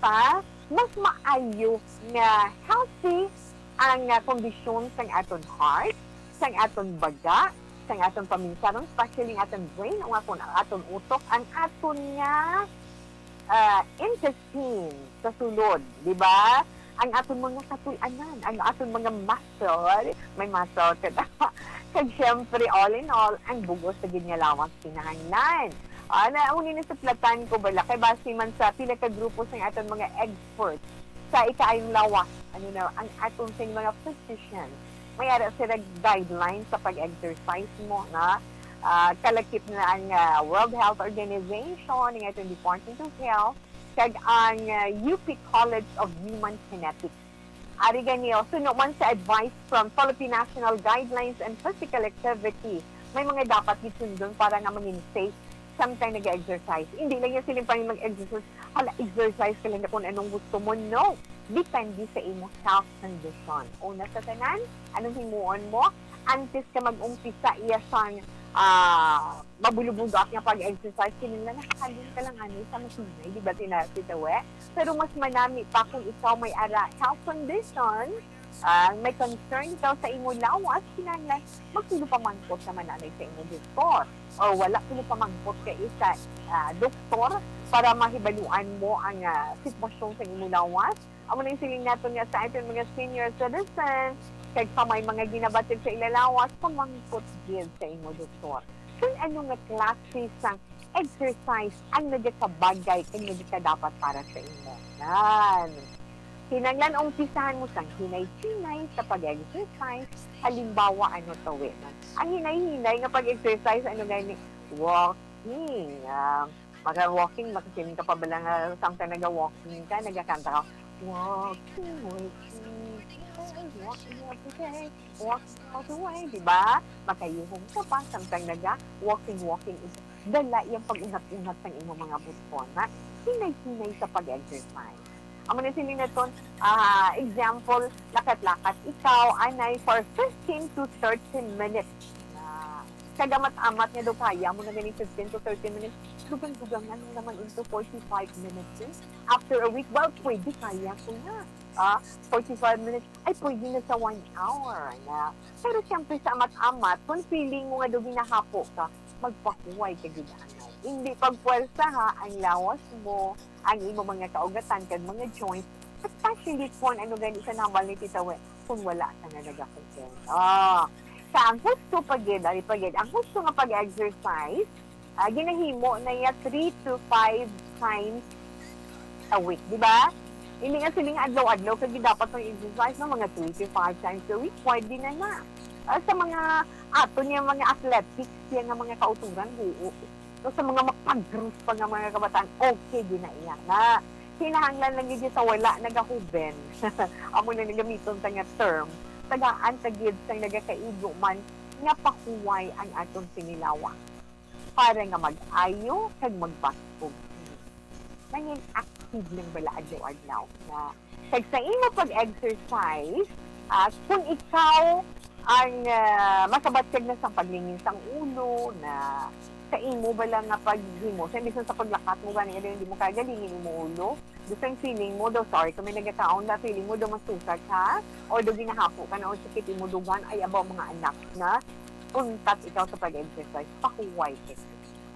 Pa, mas maayo nga healthy ang, ah, kondisyon sang aton heart, sang aton baga, sang aton paminsaron, especially ang aton brain, o nga kung ang aton utok, ang aton nga, ah, intestine sa sulod, di ba? Ang aton mga katul-anan, ang aton mga muscle, may muscle ka na. Kag syempre, all in all, ang bugos sa gid nga lawas kinahanglan. Ah, na, uni na sa platan ko bala, kay base man sa pila ka grupo sa aton mga experts sa ikaayong lawas, ano na, ang aton sa mga physicians, may ara sila guidelines sa pag-exercise mo, na, ah, kalakip na ang, ah, World Health Organization, ang aton Department of Health, kag ang, ah, U P College of Human Kinetics. Ari gani, o, suno man sa advice from Philippine National Guidelines and Physical Activity may mga dapat gid sundon para nga mangin safe samtang nag-exercise. Hindi lang yan siling pa mag-exercise, hala, exercise ka lang na kung anong gusto mo. No. Depende sa imo health condition. Una sa tanan, anong himuon mo? Antes ka mag-umpisa, iya sang, ah, mabulubugak nga pag-exercise, kinahanglan nakahalin ka lang ani sa masinay, di ba, tina-, titawe? Pero mas manami pa kung ikaw may ara health condition, ah, may concern ikaw sa imo lawas, kinahanglan magtulo pa man ko sa mananay sa imo doktor. Or wala tulo pa man ko ka isa, ah, doktor para mahibaluan mo ang, ah, sitwasyon sa imo lawas. Amo nang siling naton nga sa aton mga senior citizens, kag pa may mga ginabatyag sa ila lawas, pamangkot gid sa imo doktor kung ano nga klase sang exercise ang nagakabagay kag nagakadapat para sa imo. Nan. Kinahanglan umpisahan mo sang hinay-hinay sa pag-exercise. Halimbawa, ano to, we? Ang hinay-hinay nga pag-exercise, ano gani? Walking. Ah, maka-walking, makasiling ka pa bala nga samtang naga-walking ka, nagakanta ka, "Walking with me, walking every day, walking all the way," di ba? Makayuhong ka pa, samtang naga-walking, walking. Dala iyang pag-unat-unat sang imo mga butona. Hinay-hinay sa pag-exercise. Amo na siling naton, ah, example, lakat-lakat ikaw, anay, for fifteen to thirty minutes. Ah, kagamat-amat nga daw kaya mo na gani fifteen to thirty minutes, dugang-dugangan mo naman into forty-five minutes, eh. After a week, well, pwede kaya ko na. Ah, forty-five minutes, ay, pwede na sa one hour na. Pero siyempre, sa amat-amat, kung feeling mo nga daw ginahapo ka, magpahuway ka gid anay. Hindi pagpwersaha ang lawas mo, ang imo mga kaugatan kag mga joints, especially kung ano gani sa nambal ni Tita We, kung wala ka na nagakontent. Ah, sa ang husto pa gid, ari pa gid, ang husto nga pag-exercise, ah, ginahimo na iya three to five times a week, di ba? Hindi nga siling adlaw-adlaw kag dapat mag-exercise, no, mga three to five times a week, pwede na na. Ah, sa mga ato niya, mga athletics, yan nga mga kauturan, oo. So, sa mga mapagros pa nga mga kabataan, okay gid na iya na. Kinahanglan lang gid sa wala nagahuben. Amo na nagamiton ta nga term. Tagaan ta gid sang nagakaigo man nga pahuway ang aton sinilawa para nga mag-ayo kag magbaskog. Nangin active lang bala adlaw-adlaw na. Kag sa imo pag-exercise, ah, kung ikaw ang, ah, makabatyag na sang paglingin sang ulo, na sa imo bala nga paghimo, sa bisan sa paglakat mo gani, nga hindi mo kaya galingin imo ulo, bisan feeling mo daw, sorry, kung may nagakaon na, feeling mo daw masusa ka, or daw ginahapo ka na, or sakit imo dughan, ay, abaw, mga anak na, untat ikaw sa pag-exercise, pahuway ka.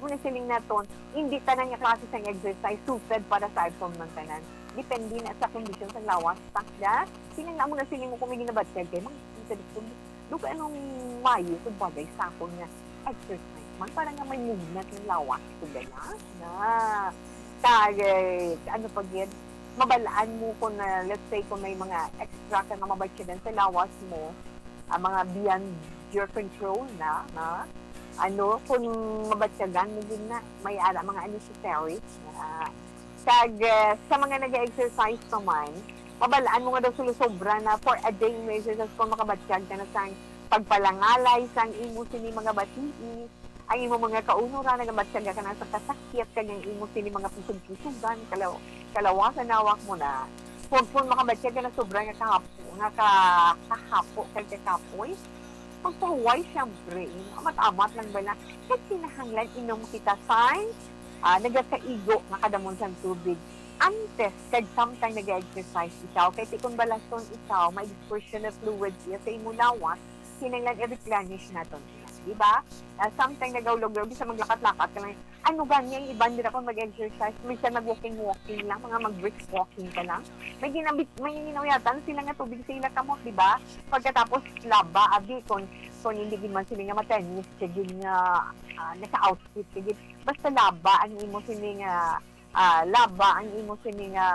Amo na siling naton, hindi tanan nga klase sang exercise suited para sa aton man tanan. Depende na sa kondisyon sang lawas. Takda, siling na mo na siling mo kung may ginabatyag kay mga sa likod. Dugay anong mayo kung bagay sa akon nga exercise man para nga may movement ng lawas ko gana. Na, kag, ano pa gid, mabalaan mo kung na, let's say, kung may mga extra ka nga mabatyagan sa lawas mo, ang mga beyond your control na, na, ano, kung mabatyagan mo gid na, may ara mga unnecessary, ah, kag, eh, sa mga nag-exercise pa man, mabalaan mo nga daw sulusobra na for a day mo exercise kung makabatyag ka na sang pagpalangalay sang imo sini mga batii, ang imo mga kaunoran, nagamatyaga ka na sa kasakit, kag ang imo sini mga pusog-pusugan, kalaw-, kalawasan nawak mo na. Kung, kung makamatyaga na sobra nga kahap-, nga ka-, kahapo, kag kakapoy, magpahuway, siyempre. Amat-amat lang bala. Kag kinahanglan inom kita sang, ah, nagakaigo nga kadamon sang tubig. Antes, kag samtang nag-exercise ikaw, kay ti kung balaston ikaw, may dispersion of fluids iya sa imo lawas, kinahanglan i-replenish naton iya. Di ba? Ah, samtang nagahulog-hulog, sa maglakat-lakat ka lang, ano gani ang iban dira kung mag-exercise, minsan mag-walking-walking lang, mga mag-brisk walking ka lang. May ginabit-, may ginauyatan sila nga tubig sa ila kamot, di ba? Pagkatapos, laba, abi, kung, kung hindi gid man sila nga matenis, kagid nga, ah, naka-outfit, kagid. Basta laba ang imo sini nga, ah, laba ang imo sini nga,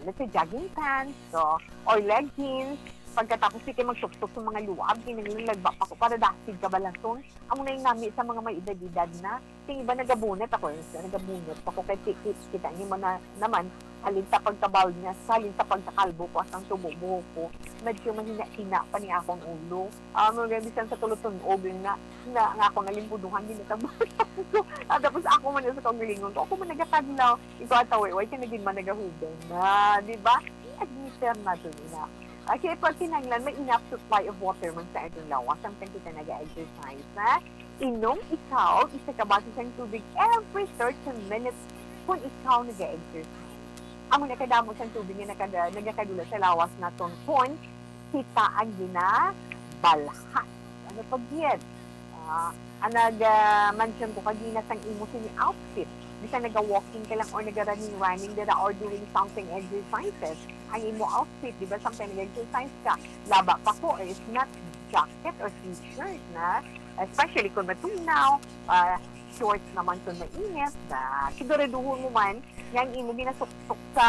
let's say, jogging pants, so, or leggings, Pagkatapos, di kay magsuksok sa mga luwag, kinahanglan lagba pa ko para dasig ka balason. Amo na yung nami sa mga may edad-edad na. Sing iba nagabunot ako, eh, nagabunot ako kay ti-, ti-, kita niyo man na, naman, halin sa pagkabald niya, halin sa pagkakalbo ko, asang tubo buhok ko, medyo mahina-hina pa ni akong ulo. Ah, mga bisan sa tulutun-og, yun na, na, nga ako nalimbuduhan, ginatabunan ko. Ah, tapos ako man sa kaugalingon ko, ako man nagakadlaw, ikaw ataw, eh, why ka naging man nagahubog na, di ba? Admit natin ina. Okay, pag kinahanglan, may enough supply of water man sa ating lawas, samtang kita nag-exercise, ha? Inom ikaw isa ka baso sang tubig every thirty minutes kung ikaw nag-exercise. Amo na kadamo sang tubig nga nakada-, nagakadula sa lawas naton kon kita ang ginabalhas. Ano pa gid? Ah, ang nag, ah, mention ko kagina sang imo sini outfit. Bisan naga-walking ka lang or naga-running-running dira or doing something exercises, ang imo outfit, di ba, something nag-exercise ka, laba pa ko, it's not jacket or t-shirt na, especially kung matugnaw, ah, shorts naman kung mainit, ah, siguraduhon mo man nga ang imo ginasuksok sa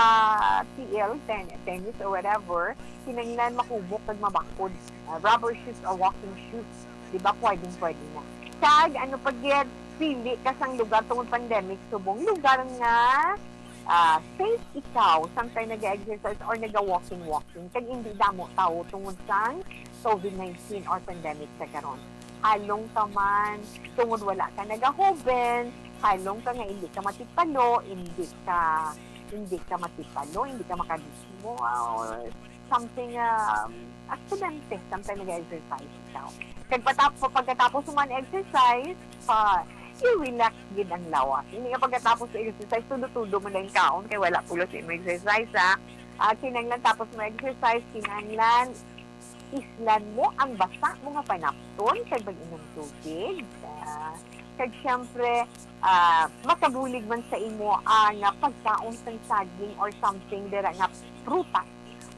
T L, ten-, tennis or whatever, kinahanglan mahubok kag mabakod. Ah, rubber shoes or walking shoes, di ba, pwedeng-pwede na. Kag ano pa gid, pili ka sang lugar tungod pandemic, subong lugar nga ah, safe ikaw samtang nag-exercise or naga-walking-walking, kag indi damo tawo tungod sang covid nineteen or pandemic sa karon. Halong ka man, tungod wala ka nagahuben, halong ka nga indi ka matipalo, indi ka, indi ka matipalo, indi ka makadismo, or something, um, aksidente, samtang nag-exercise ikaw. Kag patap-, pagkatapos mo man exercise, pa, i-relax gid ang lawas. Hindi nga pagkatapos sa exercise, tulo-tulo mo na yung kaon kay wala pulos yung exercise, ha? Ah, kinahanglan tapos mo exercise, kinahanglan islan mo ang basa mo nga panapton kag mag-inom tubig. Ah, kag siyempre, ah, makabulig man sa imo ang, ah, pagkaon sang saging or something dira nga prutas.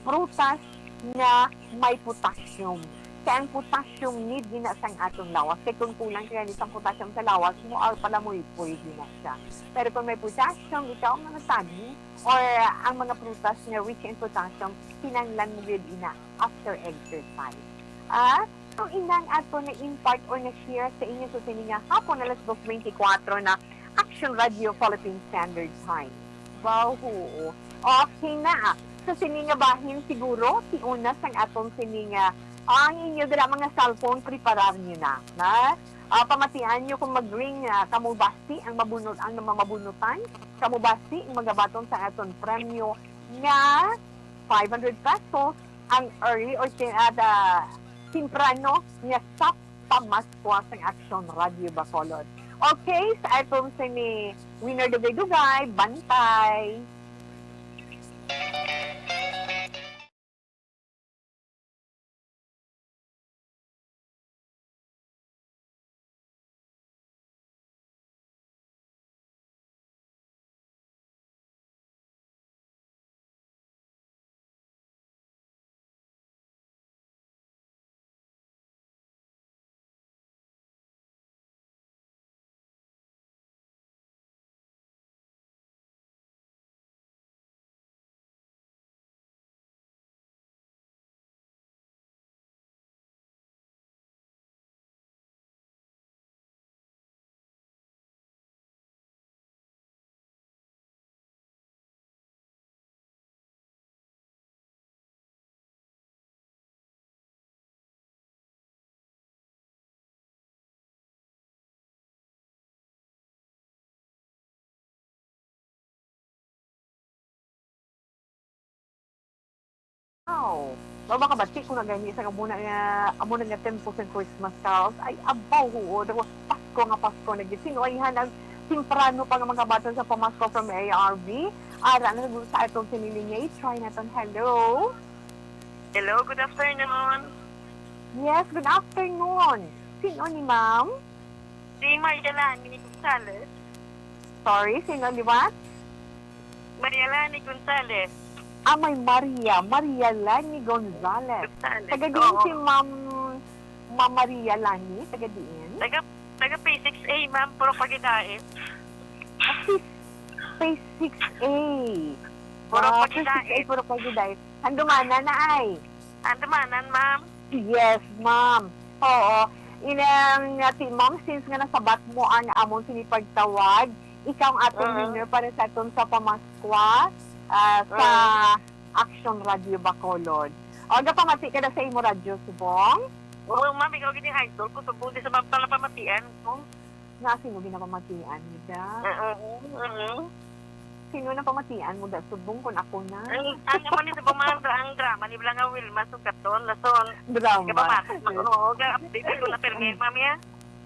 Prutas nga may potassium. Kay ang potassium need gina sang aton lawas. Kay kung kulang ka gani sang potassium sa lawas mo, ah, palamoy-poy gina siya. Pero kung may potassium, ikaw ang mga saging or ang mga prutas nga rich in potassium, kinahanglan mo gyud ina after exercise. Ah, so ina ang ato na-impart or na-share sa inyo sa sini nga hapon, alas dos twenty-four na Action Radio Philippine Standard Time. Wow, oo. Okay na. Sa sini nga bahin, siguro, si una sang aton sini nga, ang inyo dira mga cellphone, preparar niyo na, na? Ah, pamatian niyo kung mag-ring na, kamo basti ang mabunot, ang mga mabunutan, kamo basti ang magabaton sa aton premyo nga five hundred pesos, ang early or tin-, at, ah, temprano nga sa pamaskwa sang Action Radio Bacolod. Okay, sa aton sini winner dugay-dugay, bantay. Wow. Mao ba kabati ko na gani sa amo na nga, amo na nga tempo sa Christmas carols. Ay, abaw, huo. Daw, Pasko nga Pasko na gid. Sino ay hanag temprano pa nga mga bata sa pamasko from A R V? Ara na sa atong sinilinya. I-try naton. Hello? Hello, good afternoon. Yes, good afternoon. Sino ni ma'am? Si Maria Lani Gonzales. Sorry, sino ni what? Maria Lani Gonzales. Ah, may Maria. Maria Lani Gonzales. Gonzales, Taga diin oo. Si Ma'am, Ma'am Maria Lani? Taga diin? Taga, taga P six A, ma'am. Puro Pagidait. Ah, P-, P six A. Puro Wow, P six A, Pagidait. Puro Pagidait. Ang dumana na ay? Andamanan, ma'am. Yes, ma'am. Oo. Inang, uh, ti-, ma'am, since nga nasabat mo ang amon sini pagtawag, ikaw ang aton Mhm. winner para sa aton sa pamaskwa, ah, sa Mhm. Action Radio Bacolod. O, gapamati ka na sa imo radyo, subong? Oo, ma'am, ikaw gid ang idol ko. Subong di sa ma'am pala pamatian ko. Nga, sino ginapamatian mo da? Oo, oo. Sino na pamatian mo da? Subong kun ako na. Ang, ang naman ni subong mga dra-, ang drama ni Blanca Wilma, sugaton, lason. Drama. Kapamati, ma-, oo, ga-update ko na permi, ma'am, ya.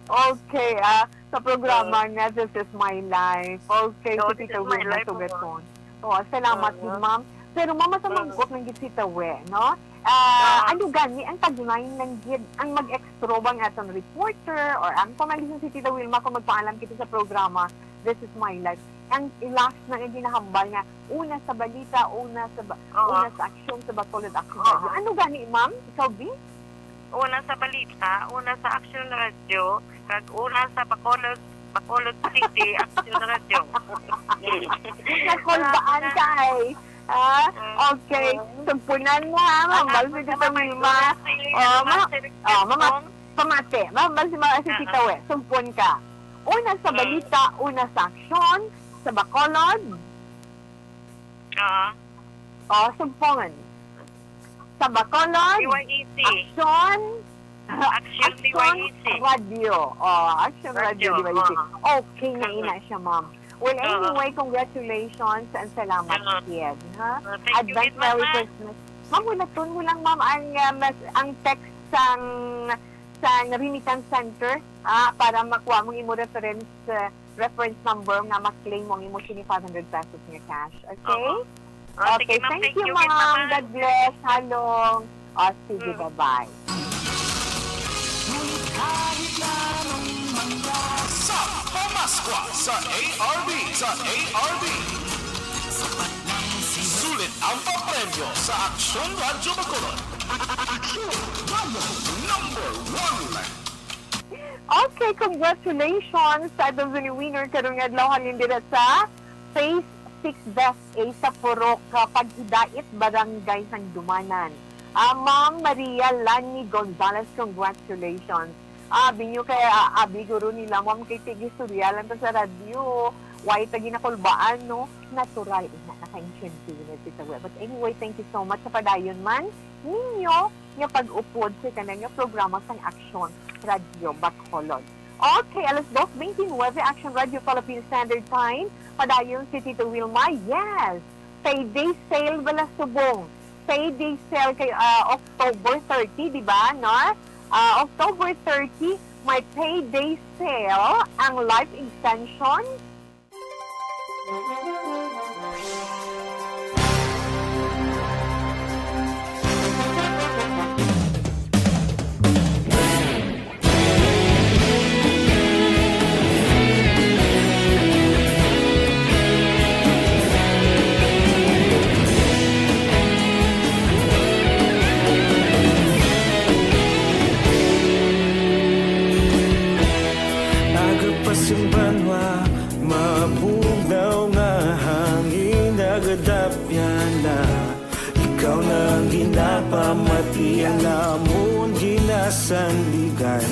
Okay, ah, sa programa Oo. nga This Is My Life. Okay, Oo, si This Tita Is My Wilma Life, oo. Sugaton. Oo, salamat Oo. gid, ma'am. Pero, ma'am, sa Oo. mangkot lang gid si Tawe, no? Ah, Oo. ano gani ang tagline lang gid, ang mag-extra ba ang aton reporter or ang panalihan si Tita Wilma kung magpaalam kita sa programa, This Is My Life? Ang last na nga ginahambal nga, una sa balita, una sa ba-, Oo. una sa aksyon, sa Bacolod Action Oo. Radio. Ano gani, ma'am? Ikaw, B? Una sa balita, una sa Action Radio, kag una sa Bacolod, Bacolod City, Action Radio. Nakulbaan Wala ka, eh. Ah, Mm. okay. Mm. Sugpunan mo, ha, Ang mambal ako si sa Tita mga Wilma. Idol, si Oh, Ma'am ma-, Sir oh, mama-, Castong. Pamati. Mambal si Ma'am, si Ah, Tita ah. We. Sugpon ka. Una sa Mm. balita, una sa aksyon, sa Bacolod. Oo. Oh, sugpon. Sa Bacolod, D Y E C. Action, Action Action D Y E C. Radio. Oh, Action Radio Radio, D Y E C. oo. Okay na Mm. ina siya, ma'am. Well, Oo. anyway, congratulations and salamat, Oo. Kied, ha? Oh, thank you, Advance Kid Merry Mama. Christmas. Ma'am, hulaton mo lang, ma'am, ang, ah, mas-, ang text sang, sang Remittance Center, ah, para makuha mo imo reference, ah, reference number nga ma-claim mo ang imo twenty-five hundred pesos nga cash. Okay? Oo. Oh, Okay, sige, ma'am. thank Thank you, you, Kid ma'am. Mama. God bless. Halong. Oh, sige, Mm. bye-bye. Sa Pamaskwa sa A R B, sa A R B. Sulit ang papremyo sa Aksyon Radyo Bacolod. Aksyon Radyo, number one. Okay, congratulations sa aton winner karong adlaw halin dira sa Phase six Best A sa Purok, ah, Paghidait, Barangay Sandumanan. Ah, Ma'am Maria Lani Gonzalez, congratulations. Ah, abi nyo kay, ah, abi guro nila, ma'am, kay tigistorya lang ta sa radyo. Why ta ginakulbaan, no? Natural, ina, nakaintindi na si Tawe. But anyway, thank you so much sa padayon man ninyo nga pag-upod sa tanan nga programa sang Aksyon Radyo Bacolod. Okay, alas dos beintinuebe, Action Radio Philippine Standard Time. Padayon si Tito Wilma. Yes! Payday sale bala subong. Payday sale kay, ah, October thirty, di ba? No? Ah, October thirty, may payday sale ang life extension. Aga pa sing banwa, mabugnaw nga hangin nagadapyan na. Ikaw na ang ginapamati, ang amon ginasandigan.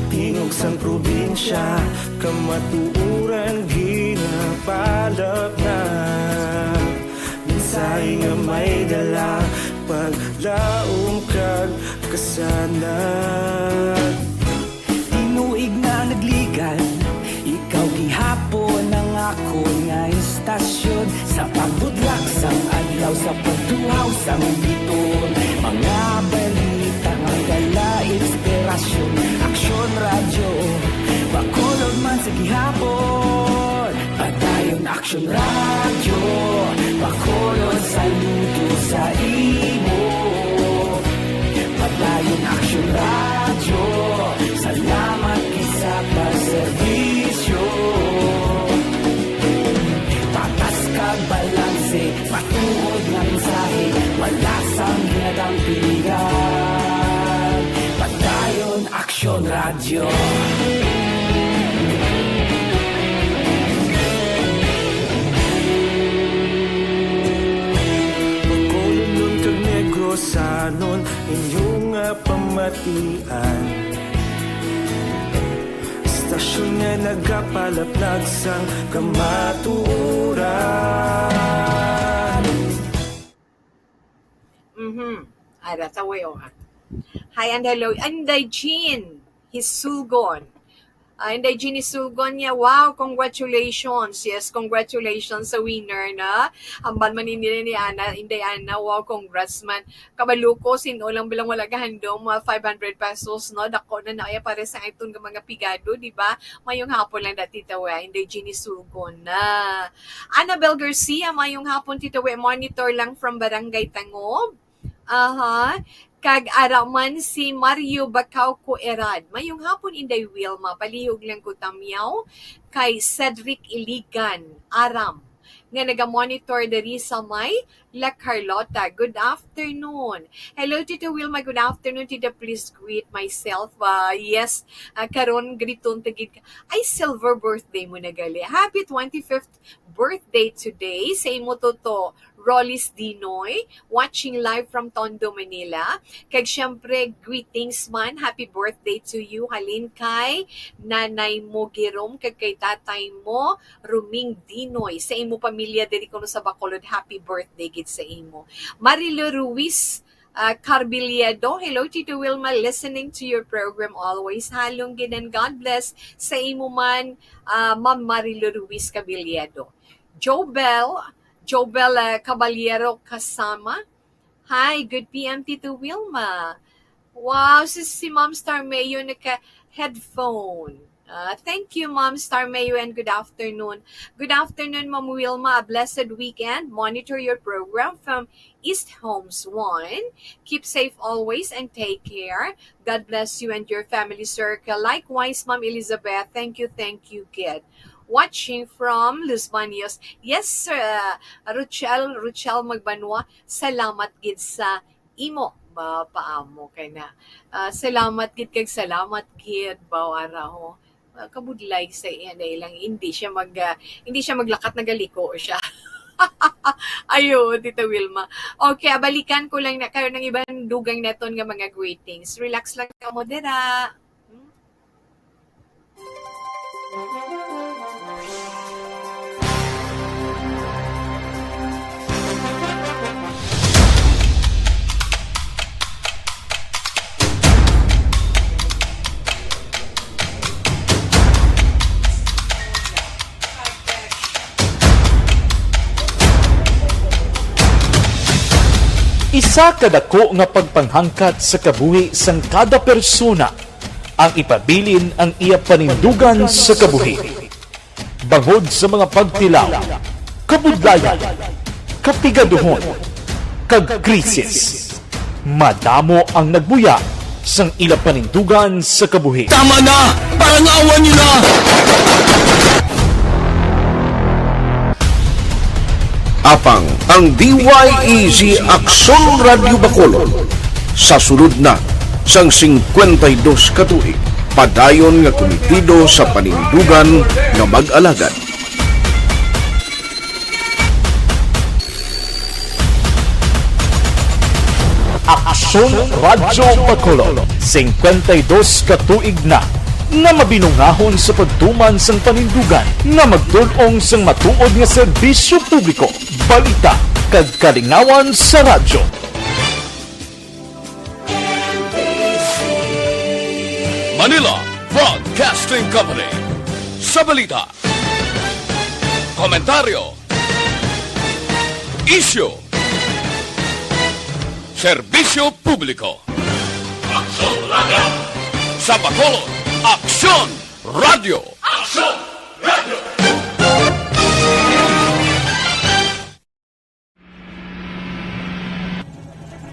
Tingog sang probinsya, kamatuoran ginapalap na. Mensahe nga may dala, paglaom kag kasanag. Tinuig na nagligan, ikaw gihapon ang akon nga istasyon. Sa pagbudlak sang adlaw, sa pagtuhaw sang biton, mga balita nga dala inspirasyon. Aksyon Radyo, Bacolod man sa gihapon. Padayon Aksyon Radyo, Bacolod, saludo sa imo. Padayon Aksyon Radyo, salamat gid sa pagserbisyo. Patas kag balanse, matuod nga mensahe, wala sang ginadampingan. Padayon Aksyon Radyo. Bacolod nun Anon inyong nga pamatian, istasyon nga nagapalaplag sang kamatuoran. Mhm. Ara, taway, oh, ah. Hi and hello. Inday Jean Hisugon. Ah, Inday Jean Hisugon niya, wow, congratulations. Yes, congratulations sa winner na. Hambal man ni nila ni Ana, Inday Ana, wow, congrats man. Kabalo ko, sin-o lang bilang wala gahandom, mga five hundred pesos, no? Dako na na, kaya pare sa iton nga mga pigado, di ba? Mayong hapon lang dati tawa, Inday Jean Hisugon na. Annabel Garcia, mayong hapon, Tito We. Monitor lang from Barangay Tangob. Aha. Kag ara man si Mario Bacauco Erad. Mayong hapon, Inday Wilma. Palihog lang ko tamyaw kay Cedric Iligan Aram nga naga-monitor diri sa may La Carlota. Good afternoon. Hello, Tito Wilma. Good afternoon, Tito. Please greet myself. Ah, yes, ah, karon griton ta gid ka. Ay, silver birthday mo na gali. Happy twenty-fifth birthday today sa imo, Toto Rollis Dinoy, watching live from Tondo, Manila. Kag syempre, greetings man, happy birthday to you, halin kay nanay mo Girom, kag kay tatay mo Ruming Dinoy. Sa imo pamilya diri kuno sa Bacolod, happy birthday gid sa imo. Marilo Ruiz, ah, Carbiliedo, hello, Tito Wilma, listening to your program always. Halong gid and God bless sa imo man, ah, Ma'am Marilo Ruiz Carbiliedo. Jobel, Jobel, ah, Caballero Kasama. Hi, good P M, Tito Wilma. Wow, si, si Ma'am Star Mayo naka-headphone. Ah, thank you, Ma'am Star Mayo, and good afternoon. Good afternoon, Ma'am Wilma. A blessed weekend. Monitor your program from East Homes One. Keep safe always and take care. God bless you and your family circle. Likewise, Ma'am Elizabeth, thank you, thank you, kid. Watching from Los Baños. Yes, sir. Rochelle, Rochelle Magbanwa, salamat gid sa imo ba paamo kay na. Ah, salamat gid kag salamat gid ba, ara ho. Ah, kabudlay sa iya na ilang hindi siya mag, ah, hindi siya maglakat, nagaliko siya. Ayo, Tita Wilma. Okay, ah, balikan ko lang na kayo ng ibang dugang naton nga mga greetings. Relax lang kamo dira. Hmm? Isa ka dako nga pagpanghangkat sa kabuhi sang kada persona ang ipabilin ang iya panindugan sa kabuhi. Bangod sa mga pagtilaw, kabudlayan, kapigaduhon, kag krisis, madamo ang nagbuya sang ila panindugan sa kabuhi. Tama na! Parangawan niyo na! Apang ang D Y E G Aksyon Radyo Bacolod sa sulod na sang singkwenta y dos ka tuig, padayon nga kumitido sa panindugan nga mag-alagad. Aksyon Radyo Bacolod, singkwenta y dos ka tuig na nga mabinungahon sa pagtuman sang panindugan nga magtul-ong sang matuod nga serbisyo publiko, balita, kag kalingawan sa radyo. Manila Broadcasting Company. Sa balita, komentaryo, isyu, serbisyo publiko. Aksyon Radyo. Sa Bacolod, Aksyon Radyo. Aksyon Radyo.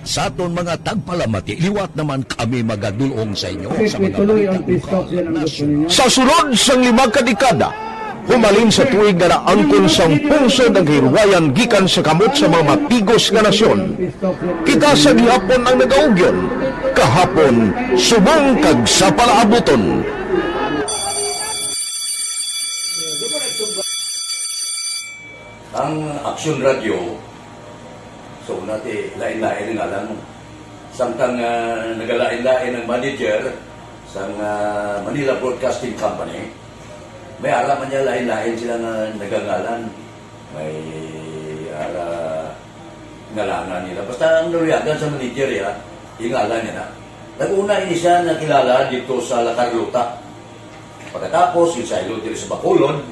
Sa aton mga tagpalamati, liwat naman kami magadul-ong sa inyo sa mga balita lokal, nasyonal. Sa sulod sang lima ka dekada, humalin sa tuig nga naangkon sang pungsod ang kahilwayan gikan sa kamot sa mga mapigos nga nasyon, kita sa gihapon ang nagaugyon, kahapon subong kag sa palaabuton. Ang Aksyon Radyo, so, nati, lain-lain ang ngalan mo. Samtang, ah, nagalain-lain ang manager sang, ah, Manila Broadcasting Company, may ara man niya lain-lain sila nga nagangalan. May ara ngalanan nila. Basta ang naluyagan sa manager, ya, ingalan niya na. Nag-una ini siya nakilala dito sa La Carlota. Pagkatapos, insaylo diri sa Bacolod,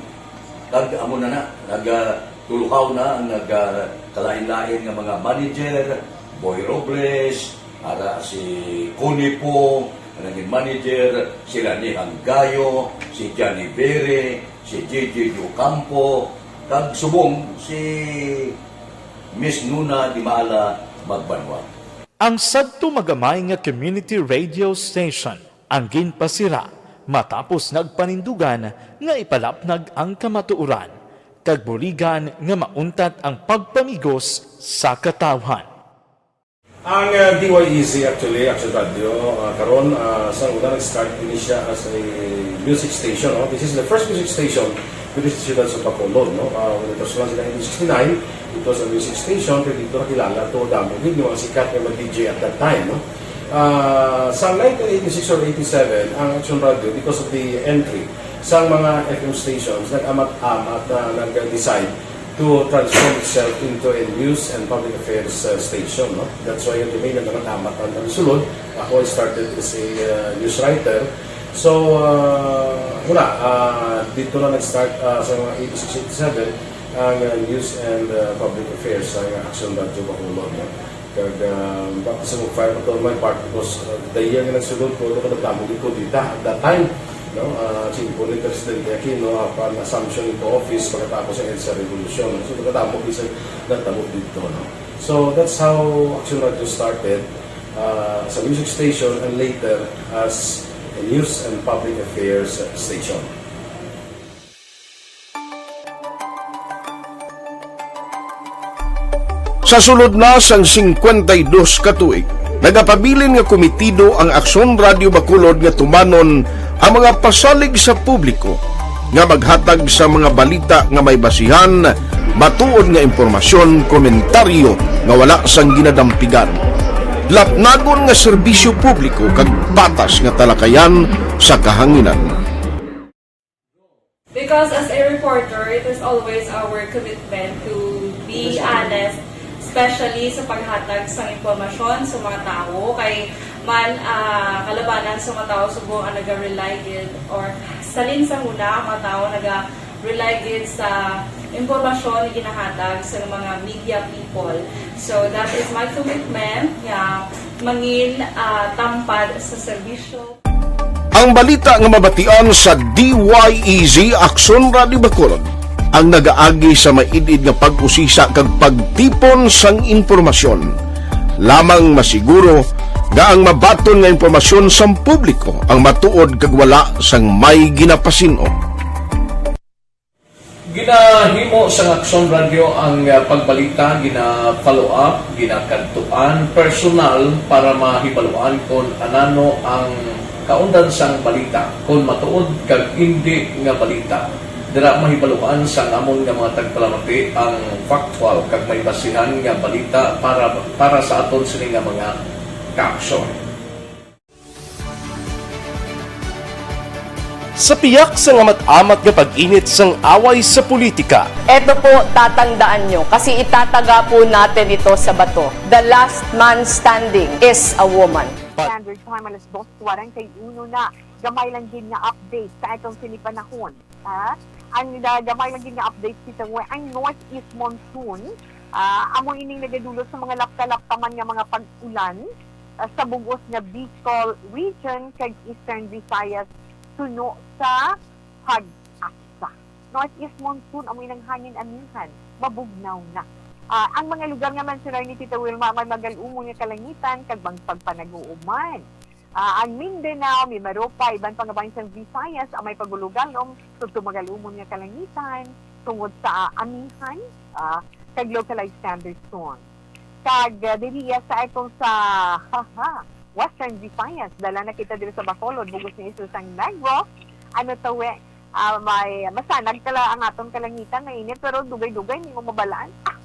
kag amo na na, nagtulukaw na ang nagkalain-lain nga mga manager, Boy Robles, ara si Connie Poo, nga naging manager, si Rani Hanggayo, si Johnny Bere, si J J Ocampo, kag subong si Miss Nuna Dimala Magbanwa. Ang sadto magamay nga community radio station ang ginpasira matapos nagpanindugan nga ipalapnag ang kamatuoran kag buligan nga mauntat ang pagpamigos sa katawhan. Ang, uh, D Y E Z actually, Action Radio, uh, karon, uh, sa una nag-start ini siya as a music station, no? This is the first music station with this siyudad sa Bacolod, no? Uh, when it was launched in nineteen sixty-nine, it was a music station, pero dito nakilala to damo gid yung mga sikat nga mga D J at that time, no? Uh, sa nineteen eighty-six or eighty-seven, ang Action Radio, because of the entry sa mga F M stations, nag-amat-amat na nag-decide to transform itself into a news and public affairs, uh, station, no? That's why yung domain na naman amat ang, ang sulod. Ako, I started as a, uh, news writer. So, uh, wala, uh, dito na nag-start, uh, sa mga eighty-six, eighty-seven, ang, uh, news and, uh, public affairs sa Action Radio Bacolod, no? Kag, ah, baptism of fire pa to on my part because, ah, the year nga nagsulod ko, ano ka nagdamo gid ko dita at that time, no? Ah, si Impo ni Presidente Aquino, upon assumption into office, pagkatapos sa EDSA Revolution. So, nagdamo gid sa nagdamo dito, no? So, that's how Action Radio started, ah, as a music station and later as a news and public affairs station. Sa sulod na sang singkwenta y dos ka tuig, nagapabilin nga komitido ang Aksyon Radio Bacolod nga tumanon ang mga pasalig sa publiko nga maghatag sa mga balita nga may basihan, matuod nga impormasyon, komentaryo nga wala sang ginadampigan, lapnagon nga serbisyo publiko kag patas nga talakayan sa kahanginan. Because as a reporter, it is always our commitment to be honest, especially sa paghatag sang impormasyon sa mga tawo, kay man, ah, kalabanan sa mga tawo subong ang naga-rely gid or salin sa huna ang mga tawo naga-rely gid sa impormasyon nga ginahatag sa mga media people. So that is my commitment nga mangin, ah, tampad sa serbisyo. Ang balita nga mabatian sa D Y E Z Aksyon Radio Bacolod ang nagaagi sa maid-id nga pag-usisa kag pagtipon sang impormasyon. Lamang masiguro nga ang mabaton nga impormasyon sang publiko ang matuod kag wala sang may ginapasin-o. Ginahimo sang Aksyon Radio ang, ah, pagbalita, gina-follow up, ginakadtuan personal para mahibaluan kon anano ang kaundan sang balita, kon matuod kag indi nga balita. Dira mahibaluan sang amon nga mga tagpalamati ang factual kag may basihan nga balita para, para sa aton sini nga mga kaaksyon. Sa piyak sang amat-amat nga pag-init sang away sa politika. Eto po, tatandaan nyo, kasi itataga po natin ito sa bato. The last man standing is a woman. Standard time, alas dos kuwarenta y uno na. Gamay lang gid nga update sa atong sini panahon. Ha? Ang, ah, gamay lang gid nga update kita mo, ang northeast monsoon, ah, amo ining nagadulot sa mga lapta-lapta man nga mga pag-ulan, ah, sa bug-os nga Bicol region kag Eastern Visayas suno sa pag-asa. Northeast monsoon, amo inang hangin amihan, mabugnaw na. Ah, ang mga lugar nga mensionar ni Tita Wilma may magal-umon nga kalangitan kag magpagpanag-uuman. Ah, ang Mindanao, Mimaropa, iban pa nga bahin sang Visayas, ang may pag-ulugalom, tubtob magal-umon nga kalangitan, tungod sa, ah, amihan, ah, kag localized thunderstorm. Kag, ah, diri iya sa atong sa, haha, Western Visayas, dala na kita diri sa Bacolod, bug-os nga isla sang Negros, ano tawi, ah, may masanag kala ang aton kalangitan, mainit, pero dugay-dugay, hindi mo mabalaan. Ah,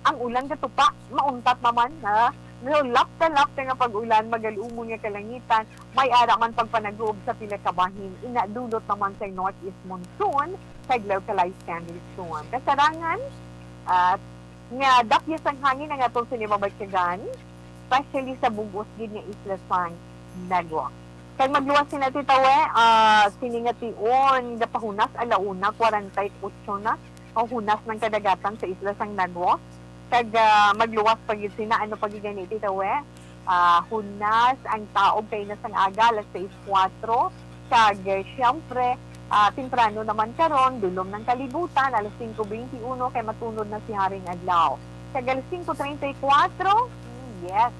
ang ulan gatupa, mauntat naman, ha? Pero lapta-lapta nga pag-ulan, magalumon nga kalangitan, may ara man pagpanaguob sa pila ka bahin, ina dulot naman sa northeast monsoon kag localized thunderstorm. Kasarangan, ah, nga dapyas ang hangin ang atong sinimabatyagan, especially sa bug-os gid nga isla sang Negros. Kag magluwas sina Titawe, ah, sini nga tion gapahunas ala una, kwarenta y otso na, o hunas ng kadagatan sa isla sang Negros. Kag, ah, magluwas pa gid sina, ano pa gid gani, Titawe? Ah, hunas ang taog kaina sang aga, alas sais kuwatro. Kag, eh, siyempre, ah, temprano naman karon, dulom ng kalibutan, alas singko beinti uno, kay matunod na si Haring Adlaw. Kag alas singko treinta y cuatro, hmm, yes,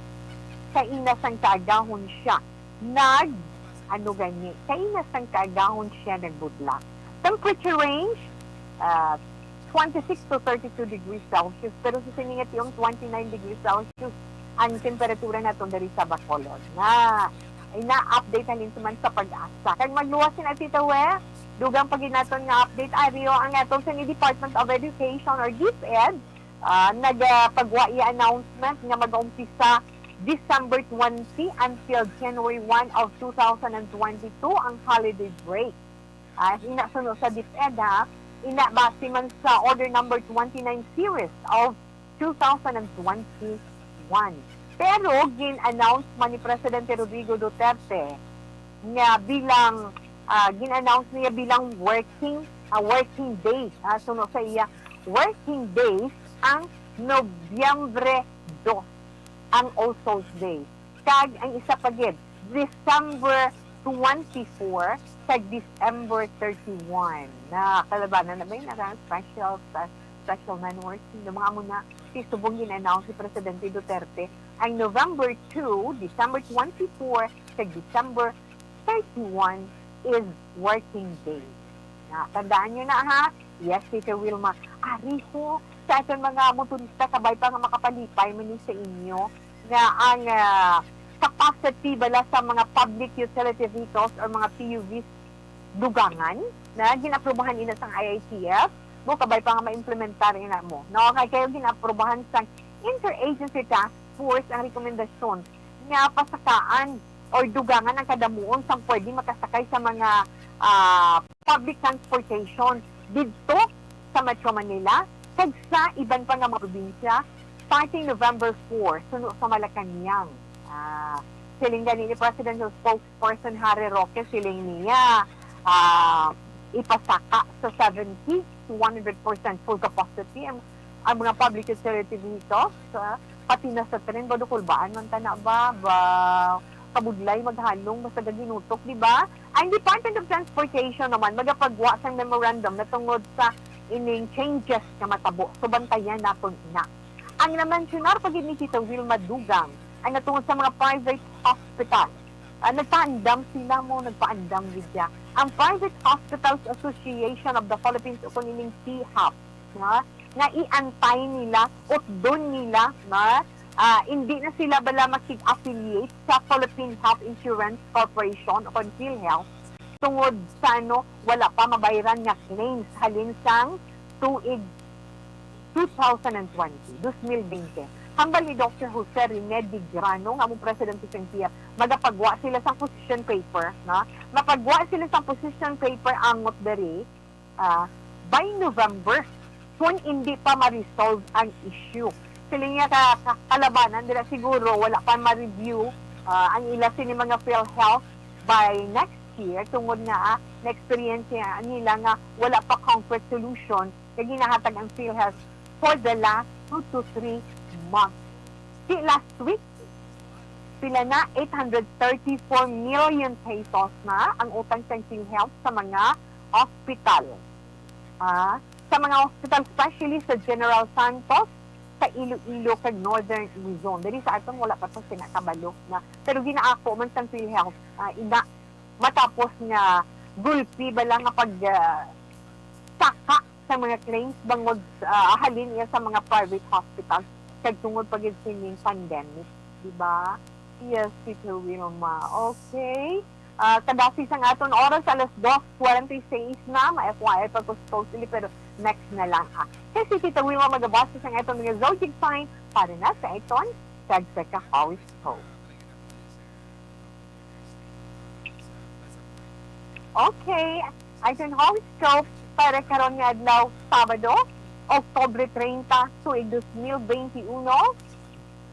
kaina sang kaagahon siya nag, ano gani, kaina sang kaagahon siya nagbudlak. Temperature range, ah, twenty-six to thirty-two degrees Celsius, pero sa sini nga tion, twenty-nine degrees Celsius ang temperatura naton diri sa Bacolod. Na, ina-update halin sa man sa PAGASA. Kag magluwas sina, Titawe, dugang pa gid naton nga update, Ario, ang aton sa ni Department of Education or DepEd, ah, nagapagwa iya announcement nga mag-umpisa December twenty until January one of two thousand and twenty-two ang holiday break. Ah, ina suno sa DepEd, ha, ina base man sa Order Number twenty-nine Series of two thousand and twenty-one. Pero gin-announce man ni Presidente Rodrigo Duterte nga bilang, ah, gin-announce niya bilang working, ah, working days, ah, suno sa iya, working days ang Nobyembre dos, ang All Souls Day. Kag ang isa pa gid, December twenty-four kag December thirty-one. Na, kalabanan na ba yun? Ang special, spe-, special man working. Yung mga amo na, si subong gin-announce si Presidente Duterte, ang November two, December twenty-four, kag December thirty-one is working day. Na, tandaan nyo na, ha? Yes, Teacher Wilma. Ari ho, sa aton mga motorista, kabay pa nga makapalipay man ni sa inyo, nga ang, ah, capacity bala sa mga public utility vehicles or mga P U Vs dugangan, na gin-aprubahan ina sang I I T F, mo kabay pa nga ma-implementar ina mo. No, kay kayo gin-aprubahan sang Interagency Task Force ang rekomendasyon nga pasakaan or dugangan ang kadamuon sang pwede makasakay sa mga, ah, public transportation didto sa Metro Manila kag sa iban pa nga mga probinsya starting November four, suno sa Malacañang. Ah, siling gani ni Presidential Spokesperson Harry Roque, siling niya, ah, ipasaka sa seventy to one hundred percent full capacity ang, ang mga public utility vehicles, ah, pati na sa tren, ba, dukulbaan man ta na ba, ba, kabudlay maghalong, basta gaginutok, di ba? Ang Department of Transportation naman magapagwa sang memorandum na tungod sa ining changes nga matabo. So, bantayan naton ina. Ang namensyonar pa gid ni Tita Wilma dugang ang natungod sa mga private hospital. Ah, nagpaandam sila mo, nagpaandam gid siya. Ang Private Hospitals Association of the Philippines, o kung ining P H A P, nga, nga iantay nila, utdon nila, nga, ah, hindi na sila bala makig-affiliate sa Philippine Health Insurance Corporation o kon PhilHealth tungod sa, ano, wala pa mabayran nga claims halin sang tuig two thousand and twenty, dos mil bente. Hambal ni Doctor Jose Rene Digrano nga amo presidente sa P H A P, magapagwa sila sang position paper, no? Mapagwa sila sang position paper angot diri, ah, by November, kung hindi pa ma-resolve ang issue. Siling niya ka, ka-, kalabanan dira siguro, wala pa ma-review, ah, ang ila sini mga PhilHealth by next year, tungod nga, ah, na-experience niya nila nga wala pa concrete solution nga ginahatag ang PhilHealth for the last two to three months. Si last week, pila na, eight hundred thirty-four million pesos na ang utang sang PhilHealth sa mga hospital. Ah, sa mga hospital, especially sa General Santos, sa Iloilo, kag Northern Luzon. Diri sa aton, wala pa to sina kabalo na. Pero ginaako man sang PhilHealth, ah, ina, matapos nga gulpi bala nga pag, ah, saka sa mga claims bangod, ah, halin iya sa mga private hospitals kag tungod pa gid sining pandemic, di ba? Yes, Teacher Wilma. Okay. Ah, kadasi sang aton oras, alas dos kwarenta y seis na, ma-F Y I pa ko supposedly, pero next na lang, ah. Kay si Tita Wilma magabasa sang aton mga zodiac sign para na sa aton kag sa ka-horoscope. Okay, aton horoscope para karon nga adlaw, Sabado, Oktubre treinta, tuig dos mil benti uno.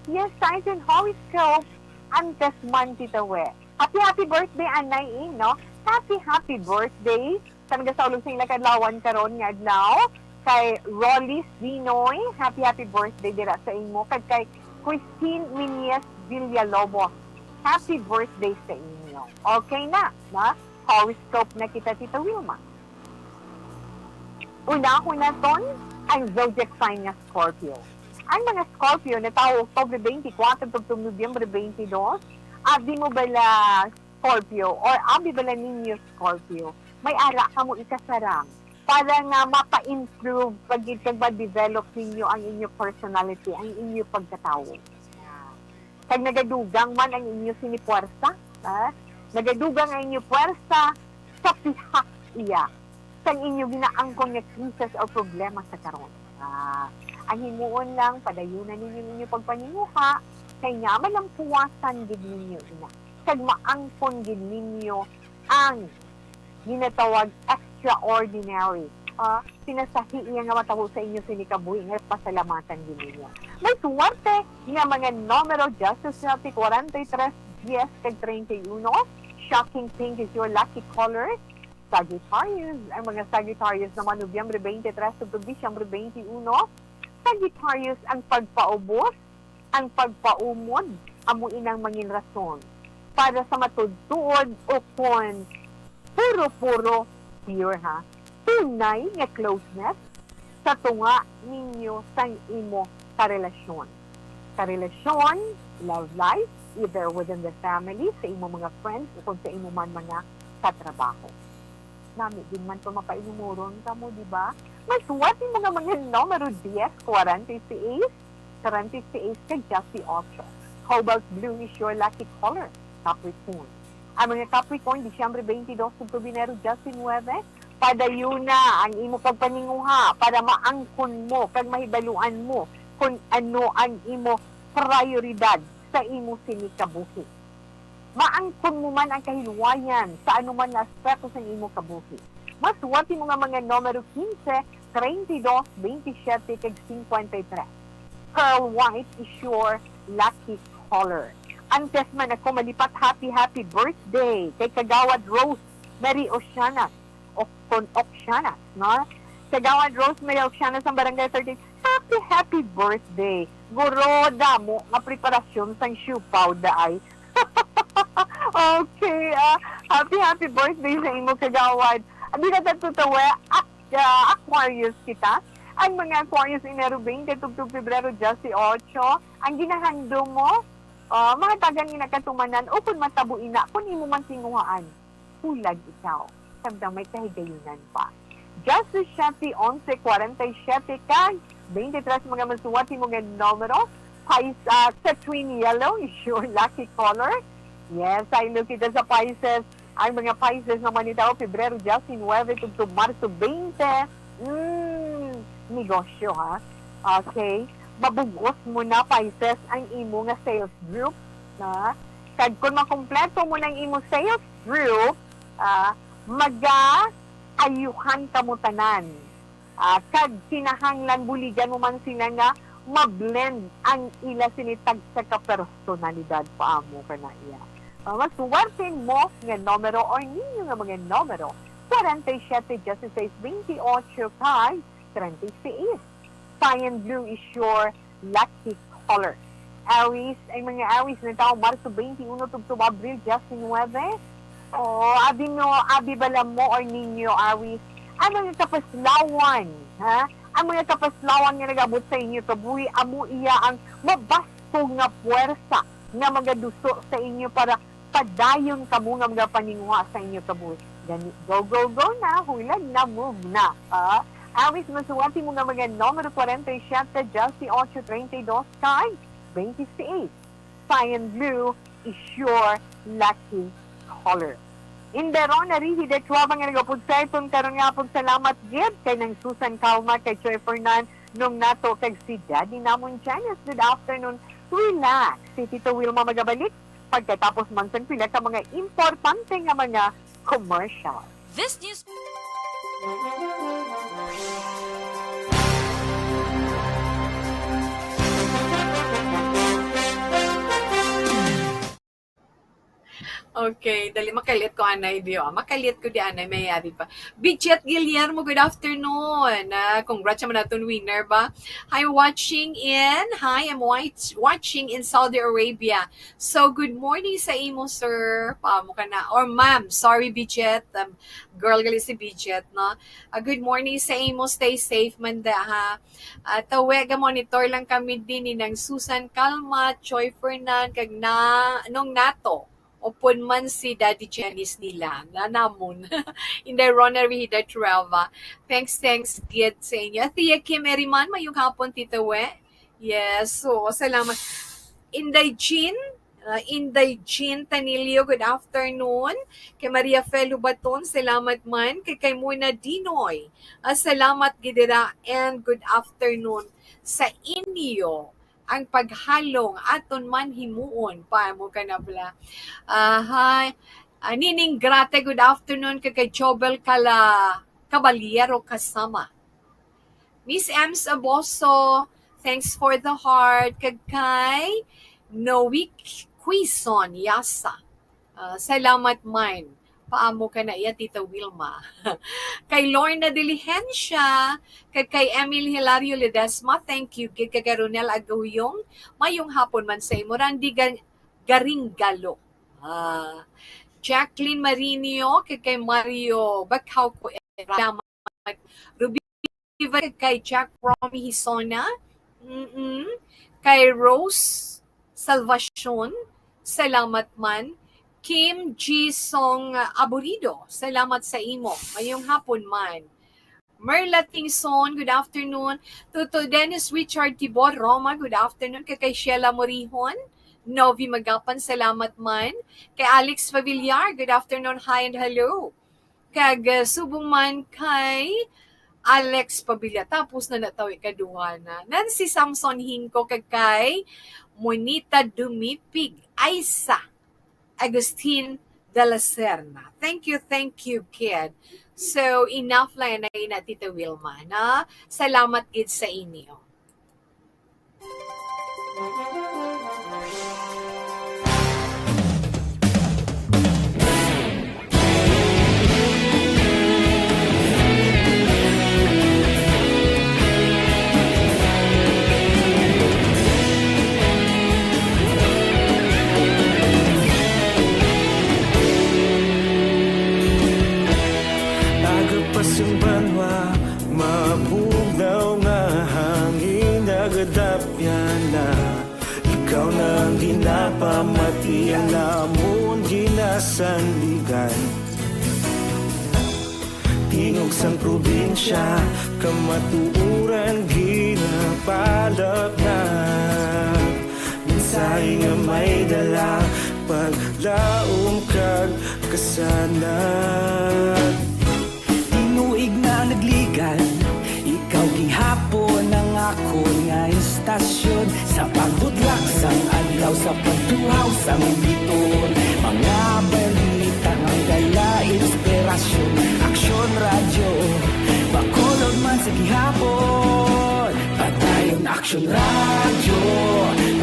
Yes, sa aton horoscope, antes man kita we. Happy, happy birthday, Anay Ing, no? Happy, happy birthday sa nagasaulog sa ila kadlawan karon nga adlaw. Kay Rolly Zinoy, happy, happy birthday dira sa imo. Kag kay Christine Nunez Villalobos, happy birthday sa inyo. Okay na, na? Horoscope na kita, Tita Wilma. Unahon naton ang zodiac sign nga Scorpio. Ang mga Scorpio natawo Oktubre twenty-four tubtob Nobyembre twenty-two, abi mo bala Scorpio or abi bala ninyo Scorpio, may ara kamo ikasarang para nga mapa-improve pa gid kag ma-develop ninyo ang inyo personality, ang inyo pagkatawo. Kag nagadugang man ang inyo sini puwersa, ha? Nagadugang ang inyo puwersa sa pihak iya sang inyo ginaangkon nga krisis o problema sa karon. Ah, ang himuon lang, padayunan ninyo ang inyo pagpaninguha, kay nga malampuwasan gid ninyo ina, kag maangkon gid ninyo ang ginatawag extraordinary, ah, sinasahi iya nga matabo sa inyo sini kabuhi nga pasalamatan gid ninyo. May suwerte nga mga numero, Justice Napi, forty-three, dies, kag treinta y uno. Shocking pink is your lucky color, Sagittarius. Ang mga Sagittarius naman, Nobyembre twenty-three tubtob Disyembre twenty-uno. Sagittarius, ang pagpaubos, ang pagpaumod, amo inang mangin rason para sa matuod-tuod o kon puro-puro, pure ha, tunay nga closeness sa tunga ninyo sang imo karelasyon. Karelasyon, love life, either within the family, sa imo mga friends, o kung sa imo man mga katrabaho. Nami din man to mapainumoron kamo, di ba? Mas what yung mga mga numero dies, forty-six, treinta y seis, kag dieciocho. Cobalt blue is your lucky color, Capricorn. Ang mga Capricorn, Disyembre twenty-dos, Oktubre diecinuebe, padayuna ang imo pagpaninguha para maangkon mo kag mahibaluan mo kung ano ang imo prioridad sa imo sini kabuhi. Maangkon mo man ang kahilwayan sa anuman nga aspeto sang imo kabuhi. Mas suwat mo nga mga numero quince, treinta y dos, veintisiete, kag cincuenta y tres. Pearl white is your lucky color. Antes man ako malipat, happy, happy birthday kay Kagawad Rose Mary Oceanas, o kon Oceanas, no? Kagawad Rose Mary Oceanas ang Barangay thirteen. Happy, happy birthday. Guro, damo nga preparasyon sang siopao daay. Okay, ah, happy, happy birthday sa imo, Kagawad. Abi na ta tutawa, Ak-, ah, Aquarius kita. Ang mga Aquarius, Enero twenty tubtob Pebrero dieciocho, ang ginahandom mo, ah, mahatagan ina katumanan o kung matabo ina, kung imo man tinguhaan, hulag ikaw, samtang may kahigayunan pa. Justice siete, onse, cuarenta y siete, kag twenty-tres, mga masuwat mo nga numero, Pis-, ah, citrine yellow is your lucky color. Yes, I look kita sa Pisces. Ang mga Pisces naman nito, Pebrero diecinuebe tubtob Marso twenty. Mm, negosyo, ha? Okay. Mabugos mo na, Pisces, ang imo nga sales group, ha? Kag kung makumpleto mo na ang imo sales group, ah, maga-ayuhan kamo tanan. Ah, kag kinahanglan buligan mo man sila nga ma-blend ang ila sini tagsa ka personalidad pa amo kana iya. Ah, mas suwerte mo nga numero or ninyo nga mga numero, forty-seven, sixteen, twenty-eight, kag treinta y seis. Cyan blue is your lucky color. Aries, ang mga Aries natawo Marso twenty-uno tubtob Abril diecinuebe. Oh, abi mo, abi bala mo or ninyo, Aries, ang mga kapaslawan, ha? Ang mga kapaslawan nga nag-abot sa inyo kabuhi, amo iya ang mabaskog nga puwersa nga magaduso sa inyo para padayon kamo nga magapaninguha sa inyo kabuhi. Gani, go, go, go na, hulag na, move na. Ah, Aries, masuwat mo nga mga numero forty-seven, dieciocho, treinta y dos, kag twenty-eight. Cyan blue is your lucky color. Inderon, narihi de Chuaba nga nagapod sa iton karon nga pagsalamot gid kay Nang Susan Calma, kay Joy Fernan, Nung Nato, kag si Daddy namon Janice. Good afternoon. Relax, si Tito Wilma magabalik pagkatapos man sang pila ka mga importante nga mga commercial. This news. Okay, dali, makalit ko anay, di, oh. Makalit ko di anay, may yari pa. Bidget Guillermo, good afternoon. Ah, congrats naman naton winner ba? Hi, watching in. Hi, I'm watch, watching in Saudi Arabia. So, good morning sa imo, sir. Paamo ka na? Or ma'am, sorry, Bidget. Um, girl, gali si Bidget, no? Ah, good morning sa imo. Stay safe man da, ha? Ah, tawe, ga-monitor lang kami din ni Nang Susan Calma, Choi Fernan, kag na, nung nato. Upod man si Daddy Janice nila, na namon. Inday Rona Rehida Trueba. Thanks, thanks, gid sa inyo. Tia Kim Eriman, mayong hapon, Tita We. Yes, so, salamat. Inday Jean, ah, Inday Jean Tanilio, good afternoon. Kay Maria Fel Hubaton, salamat man. Kay, kay Mona Dinoy, ah, salamat gid dira and good afternoon sa inyo. Ang paghalong aton man himuon pa mo ka na bla. Aha. Ah, Nining Grate, good afternoon, kay, kay Jobel Kala Caballero kasama. Miss Ems Aboso, thanks for the heart. Kag kay Noik Quizon Yasa. Ah, salamat man. Paamo ka na iya, Tita Wilma. Kay Lorna Diligencia, kag kay Emil Hilario Ledesma, thank you. Kag kay Ronel Aguyong, mayong hapon man sa imo. Randy Ga-, Garinggalo. Ah, Jacqueline Marinio, kag kay Mario Bacauco, salamat. Ruby Viva, kay Jack Romy Hisona, mm, kay Rose Salvacion, salamat man. Kim G Song Aburido, salamat sa imo. Mayong hapon man. Merla Tingson, good afternoon. Tuto Dennis Richard Tibor Roma, good afternoon. Kay, kay Sheila Morihon, Novi Magapan, salamat man. Kay Alex Favillar, good afternoon, hi and hello. Kag, uh, subong man kay Alex Pabila, tapos na nataw ikaduha na. Nancy Samson Hingko, kag kay Monita Dumipig, Aisa Agustin de la Serna. Thank you, thank you, kid. So, enough lang na ina, Tita Wilma, na salamat gid sa inyo. Aga pa sang banwa, mabugnaw nga hangin nagadapyan na. Ikaw na ang ginapamati, ang amon ginasandigan. Tingog sang probinsya, kamatuoran ginapalapnag. Mensahe nga may dala, paglaom kag kasanag. Tinuig na nagligan, ikaw gihapon ang akon nga istasyon. Sa pagbudlak sang adlaw, sa pagtuhaw sang bituon, mga balita nga dala inspirasyon. Aksyon Radyo, Bacolod man sa gihapon. Padayon Aksyon Radyo,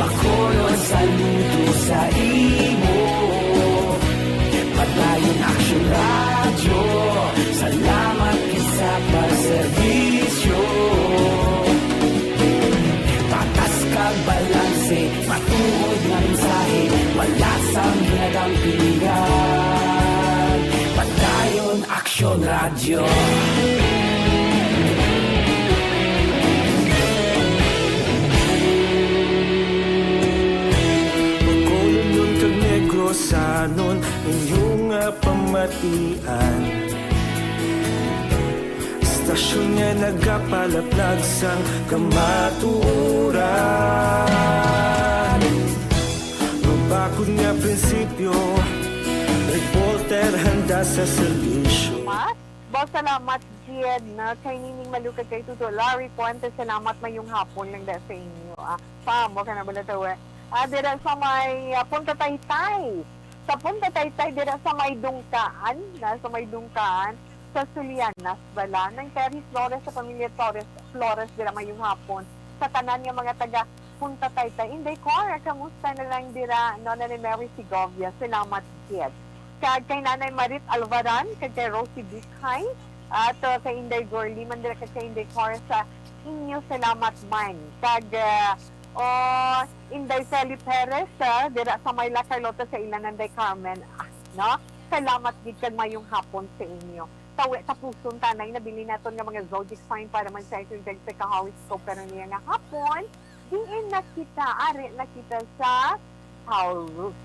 Bacolod, saludo sa imo. Padayon Aksyon Radyo, salamat gid sa pagserbisyo. Patas kag balanse, matuod nga mensahe, wala sang ginadampingan. Padayon Aksyon Radyo. Bacolodnon kag Negrosanon, inyo nga pamatian. Istasyon nga nagapalaplag sang kamatuoran. Mabakod nga prinsipyo, reporter handa sa serbisyo. Mas, ba, salamat, Jed, na kay Nining Maluka kay Tuto Larry Puente. Salamat, mayong hapon lang da sa inyo. Ah, paamo ka na bala tawe? Ah, dira sa may, ah, Punta Taytay. Sa Punta Taytay, dira sa may Dungkaan, na sa may Dungkaan, sa Sulianas, bala, nang Terry Flores sa pamilya Torres Flores, dira mayong hapon. Sa tanan nga mga taga Punta Taytay. Inday Cora, kamusta na lang dira? No, na ni Mary Segovia. Salamat, kid. Kag kay Nanay Marit Alvaran, kag kay Rosie Bikay, at, uh, kay Inday Gorlie, man dira kag kay Inday Cora sa inyo, salamat man. Kag, uh, oh, Inday Feli Perez, uh, dira sa may La Carlota sa ila Nanday Carmen, ah, no? Salamat gid kag mayong hapon sa inyo. Tawi, tapuson tanay nabili naton nga mga Zodiac sign para man sa aton kag sa kahawis ko karon niya nga hapon. Diin na kita, ari na kita sa Taurus.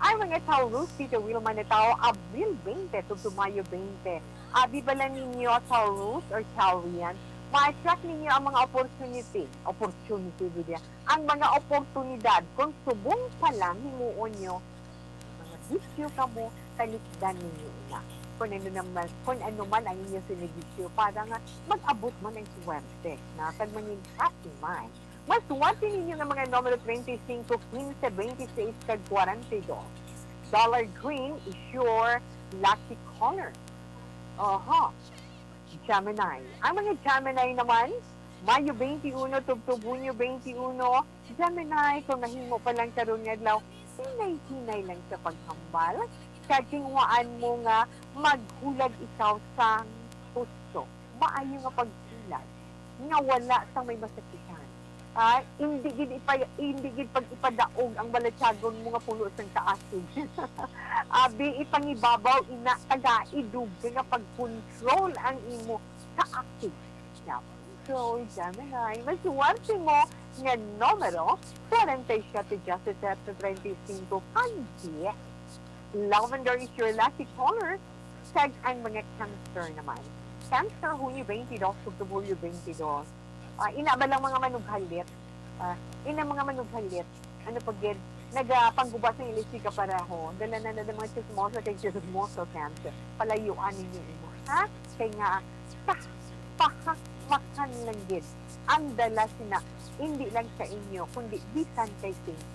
Ang mga Taurus, Tito Wilma na tao, Abril twenty tubtob Mayo twenty. Abi bala ninyo, Taurus or Taurian, ma-attract ninyo ang mga opportunity, opportunity, gid ya, ang mga oportunidad. Kung subong pa lang himuon nyo, mga bisyo kamo, talikdan ninyo ina. Kung ano naman, kung ano man ang inyo siniglisyo, para nga mag-abot man ang swerte, na kag mangin happy man. Mas swerte ninyo nga mga numero treinta y cinco, quince, veintiséis, kag cuarenta y dos. Dollar green is your lucky color. Oho. Gemini. Ang mga Gemini naman, Mayo twenty-one tubtob Hunyo twenty-one, Gemini, kung nahimo pa lang karon nga adlaw, hinay-hinay lang sa paghambal, kag kinguhaan mo nga maghulag ikaw sang husto. Maayo nga paghulag nga wala sang may masakitan. Ah, hindi gid ipa-, hindi gid pag ipadaog ang balatyagon mo nga puno sang kaasig. Abi, ipangibabaw ina, tagai dugang nga pag-control ang imo kaasig. Self-control, Gemini. Mas swerte mo nga numero, forty-seven, diecisiete, treinta y cinco, kag diez. Lavender is your lucky color. Kag ang mga Cancer naman. Cancer, Hunyo twenty-dos, tubtob Hulyo twenty-dos. Ah, ina ba lang mga manughalit? Ah, ina mga manughalit. Ano pa gid? Nagapangguba sa ilis ka pareho. Dala na na mga chismosa kay chismoso, Cancer. Palayuan ninyo ina, ha? Kay nga, pa, pahakmakan lang gid ang dala sina, hindi lang sa inyo, kundi bisan kay sino.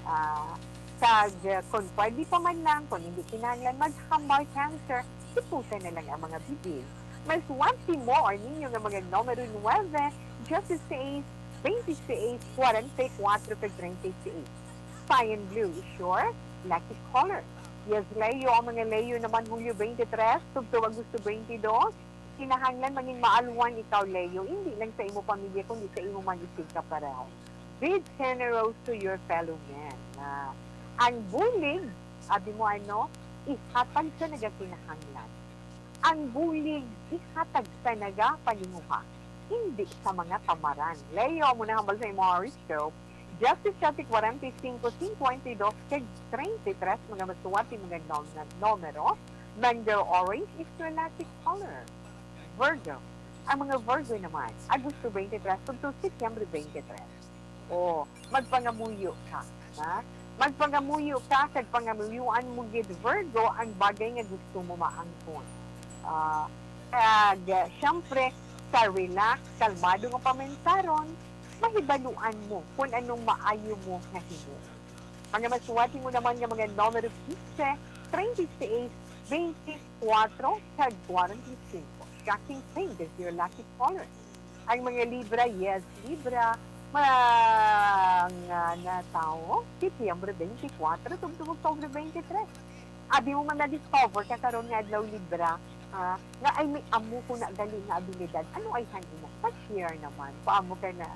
Ah, kag, uh, kung pwede pa man lang, kung hindi kinahanglan maghambal, Cancer, hiputan na lang ang mga bibig. Mas swerte mo or ninyo nga mga numero nuebe, dieciséis, veintiséis, cuarenta y cuatro, kag treinta y seis. Cyan blue is your lucky color. Yes, Leo, ang mga Leo naman, Hulyo twenty-three, tubtob Agosto twenty-dos, kinahanglan mangin maalwan ikaw, Leo, hindi lang sa imo pamilya, kundi sa imo man isig kapareho. Be generous to your fellow men. Ah, ang bulig, abi mo ano, ihatag sa nagakinahanglan. Ang bulig, ihatag sa nagapaninguha, hindi sa mga tamaran. Leo, amo na hambal sa imo horoscope. Justice Chati forty-five, fifty-two, kag treinta y tres, mga masuwati, mga nom-, numero. Mango orange is your lucky color. Virgo. Ang mga Virgo naman, Agosto twenty-three tubtob Setyembre twenty-three. Oh, magpangamuyo ka, ha? Magpangamuyo ka, kag pangamuyuan mo gid, Virgo, ang bagay nga gusto mo maangkon. Ah, kag, ah, siyempre, sa relax, kalmado nga paminsaron, mahibaluan mo kung anong maayo mo nga himo. Mga masuwati mo naman nga mga numero quince, treinta y seis, veinticuatro, kag cuarenta y cinco. Shocking pink is your lucky color. Ang mga Libra, yes, Libra, mga na tao, Setyembre twenty-four, tubtob Oktubre twenty-three. Abi mo man na-discover ka karon nga adlaw, Libra, ah, nga ay may amo ko na gali nga abilidad. Ano ay han imo? Pa-share naman. Paamo ka na.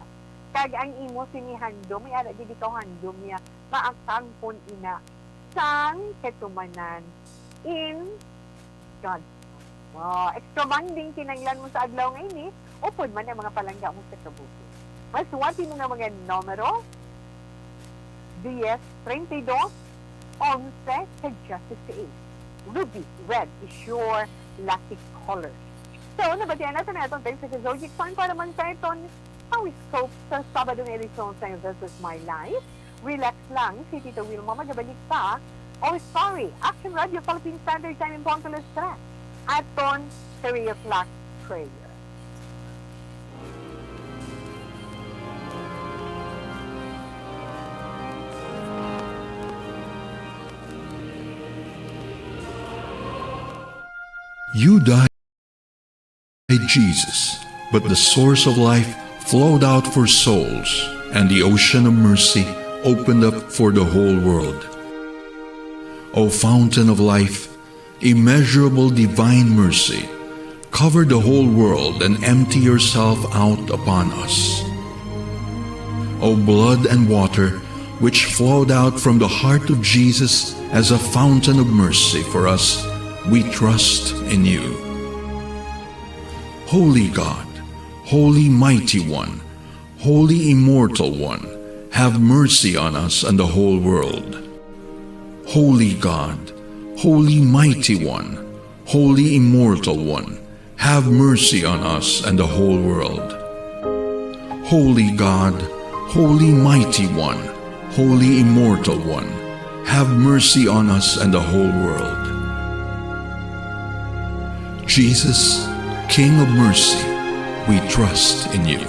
Kag ang imo sini handom, may ara gid ikaw handom niya. Maakangkon ina sang katumanan in God's time. Wow, extra bonding kinahanglan mo sa adlaw nga ini, upod man ang mga palangga mo sa kabuhi. Mas suwati mo nga mga numero, diez, treinta y dos, once, kag dieciséis. Ruby red is your lucky color. So, nabatian natin na itong text sa zodiac sign para man sa iton horoscope sa Sabado nga edisyon sa This Is My Life. Relax lang, si Tita Wilma magabalik pa. Oh, sorry, Action Radio Philippine Standard Time in Pontoles Track. Aton three o'clock prayer. You died, Jesus, but the source of life flowed out for souls, and the ocean of mercy opened up for the whole world. O fountain of life, immeasurable divine mercy, cover the whole world and empty yourself out upon us. O blood and water, which flowed out from the heart of Jesus as a fountain of mercy for us, we trust in you. Holy God, Holy Mighty One, Holy Immortal One, have mercy on us and the whole world. Holy God, Holy Mighty One, Holy Immortal One, have mercy on us and the whole world. Holy God, Holy Mighty One, Holy Immortal One, have mercy on us and the whole world. Jesus, King of mercy, we trust in you.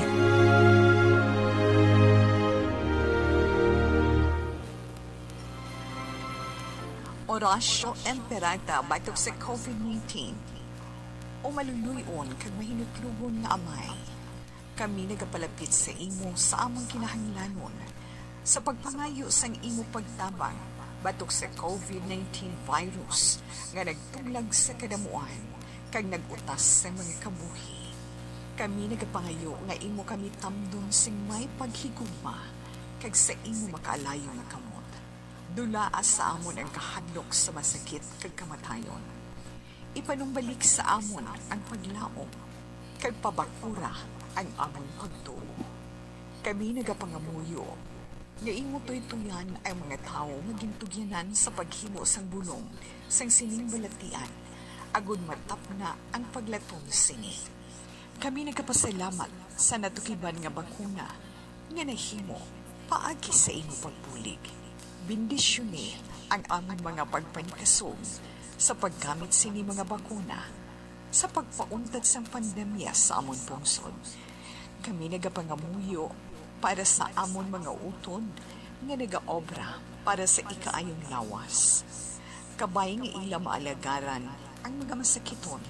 Oratio Imperata batok sa covid nineteen. O maluloy-on kag mahinutlogon nga Amay, kami nagapalapit sa imo sa among kinahanglanon, sa pagpangayo sang imo pagtabang batok sa covid nineteen virus nga nagtuglag sa kadamuan kag nag-utas sa mga kabuhi. Kami nagapangayo nga imo kami tamdon sing may paghigugma kag sa imo makaalayo nga kamot. Dulaa sa amon ang kahadlok sa masakit kag kamatayon. Ipanumbalik sa amon ang paglaom, kag pabakura ang amon pagtuo. Kami nagapangamuyo nga imo tuytoyan ang mga tawo nga gintugyanan sa paghimo sang bulong sang sining balatian, agod matapna ang paglaton sini. Kami nagapasalamat sa natukiban nga bakuna nga nahimo paagi sa imo pagbulig. Bendisyoni ang amon mga pagpanikasog sa paggamit sini mga bakuna sa pagpauntad sang pandemya sa amon pungsod. Kami nagapangamuyo para sa amon mga utod nga nagaobra para sa ikaayong lawas. Kabay nga ila maalagaran ang mga masakiton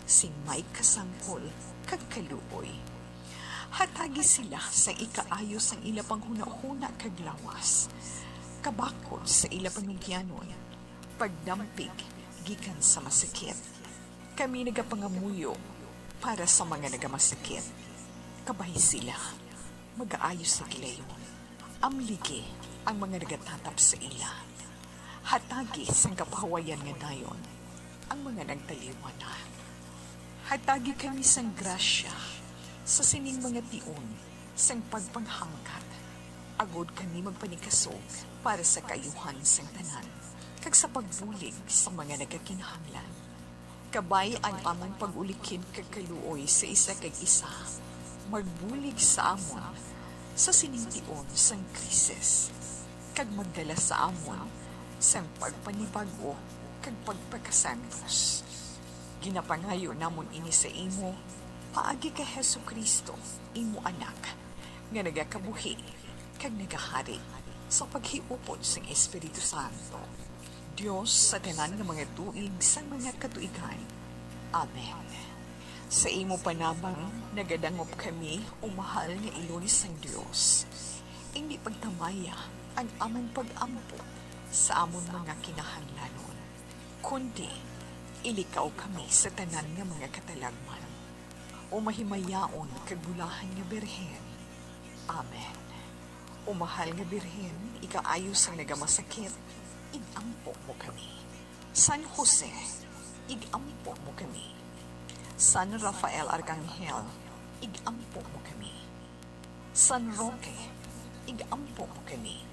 sing may kasangkol kag kaluoy. Hatagi sila sa ikaayo sang ila panghunahuna kag lawas, kabakod sa ila panugyanon, pagdampig gikan sa masakit. Kami nagapangamuyo para sa mga nagamasakit. Kabay sila magaayo sa gilayon. Amligi ang mga nagatatap sa ila. Hatagi sang kapahawayan nga dayon ang mga nagtaliwan na. Hatagi kami sang grasya sa sining mga tion sang pagpanghangkat, agod kami magpanikasog para sa kaayuhan sang tanan, kag sa pagbulig sa mga nagakinahanglan. Kabay ang amon pag-ulikid kag kaluoy sa isa kag isa. Magbulig sa amon sa sining tion sang krisis, kag magdala sa amon sang pagpanibag-o kag pagpakasantos. Ginapangayo namon ini sa imo paagi kay Jesu-Cristo, imo Anak, nga nagakabuhi kag nagahari sa paghiupod sang Espiritu Santo, Dios sa tanan nga mga tuig sang mga katuigan. Amen. Sa imo panabang nagadangop kami, o mahal nga iloy sang Dios. Indi pagtamaya ang amon pag-ampo sa amon mga kinahanglanon, kundi ilikaw kami sa tanan nga mga katalagman. O mahimayaon kag bulahan nga Birhen. Amen. O mahal nga Birhen, ikaayo sang nagamasakit, ig-ampo mo kami. San Jose, ig-ampo mo kami. San Rafael Arcangel, ig-ampo mo kami. San Roque, ig-ampo mo kami.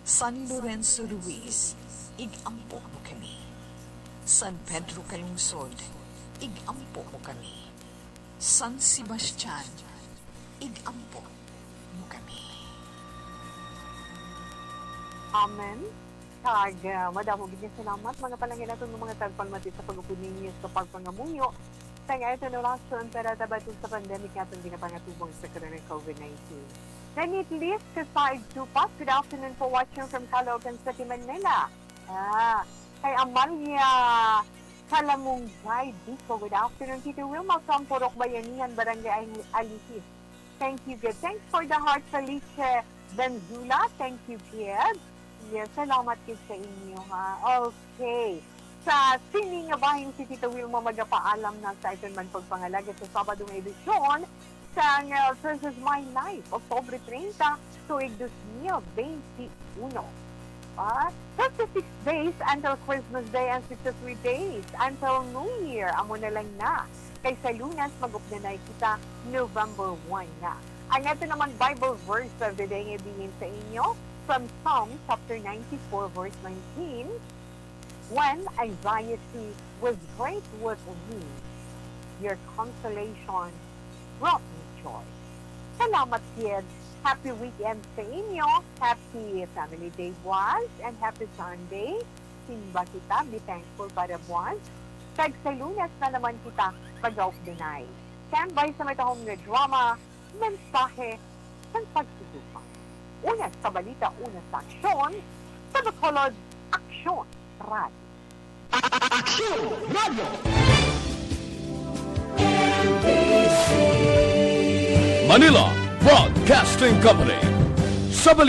San Lorenzo Ruiz, ig-ampo mo kami. San Pedro Calungsod, ig-ampo mo kami. San Sebastian, ig-ampo mo kami. Amen. Kag, ah, madamo gid nga salamat, mga palangga naton nga mga tagpamati, sa pag-upod ninyo sa pagpangamuyo sang aton Oratio Imperata batok sa pandemic nga aton ginapangatubang sa corona covid nineteen. Then it leaves Kasai Dupas. Good afternoon po, watching from Caloocan City, Manila. Ah, kay Amalia Kalamungay, Bicol. Good afternoon, Tito Wilma from Purok Bayanihan, Barangay Alihis. Thank you, good. Thanks for the heart, Felice Benzula. Thank you, kid. Yes, salamat, kid, sa inyo, ha. Okay. Sa sini nga bahin, si Tito Wilma magapaalam na sa aton man pagpangalaga sa Sabado nga edisyon sang, uh, This Is My Life, Oktubre treinta, tuig dos mil beinti uno. Ah, fifty-six days until Christmas Day and sixty-three days until New Year. Amo na lang na. Kay sa Lunes, mag-updanay kita November one na. Ang ato naman Bible verse of the day nga ibilin sa inyo from Psalm chapter ninety-four, verse nineteen, "When anxiety was great within me, your consolation brought me joy." Salamat, kids. Happy weekend sa inyo. Happy Family Day buwas and happy Sunday. Simba kita, be thankful para buwas. Kag sa Lunes na naman kita mag-updanay. Standby sa matahom nga drama, mensahe sang pagtutupang. Una sa balita, una sa aksyon, sa Bacolod, Aksyon Radio. Aksyon Radio. Manila Broadcasting Company. Sa balita,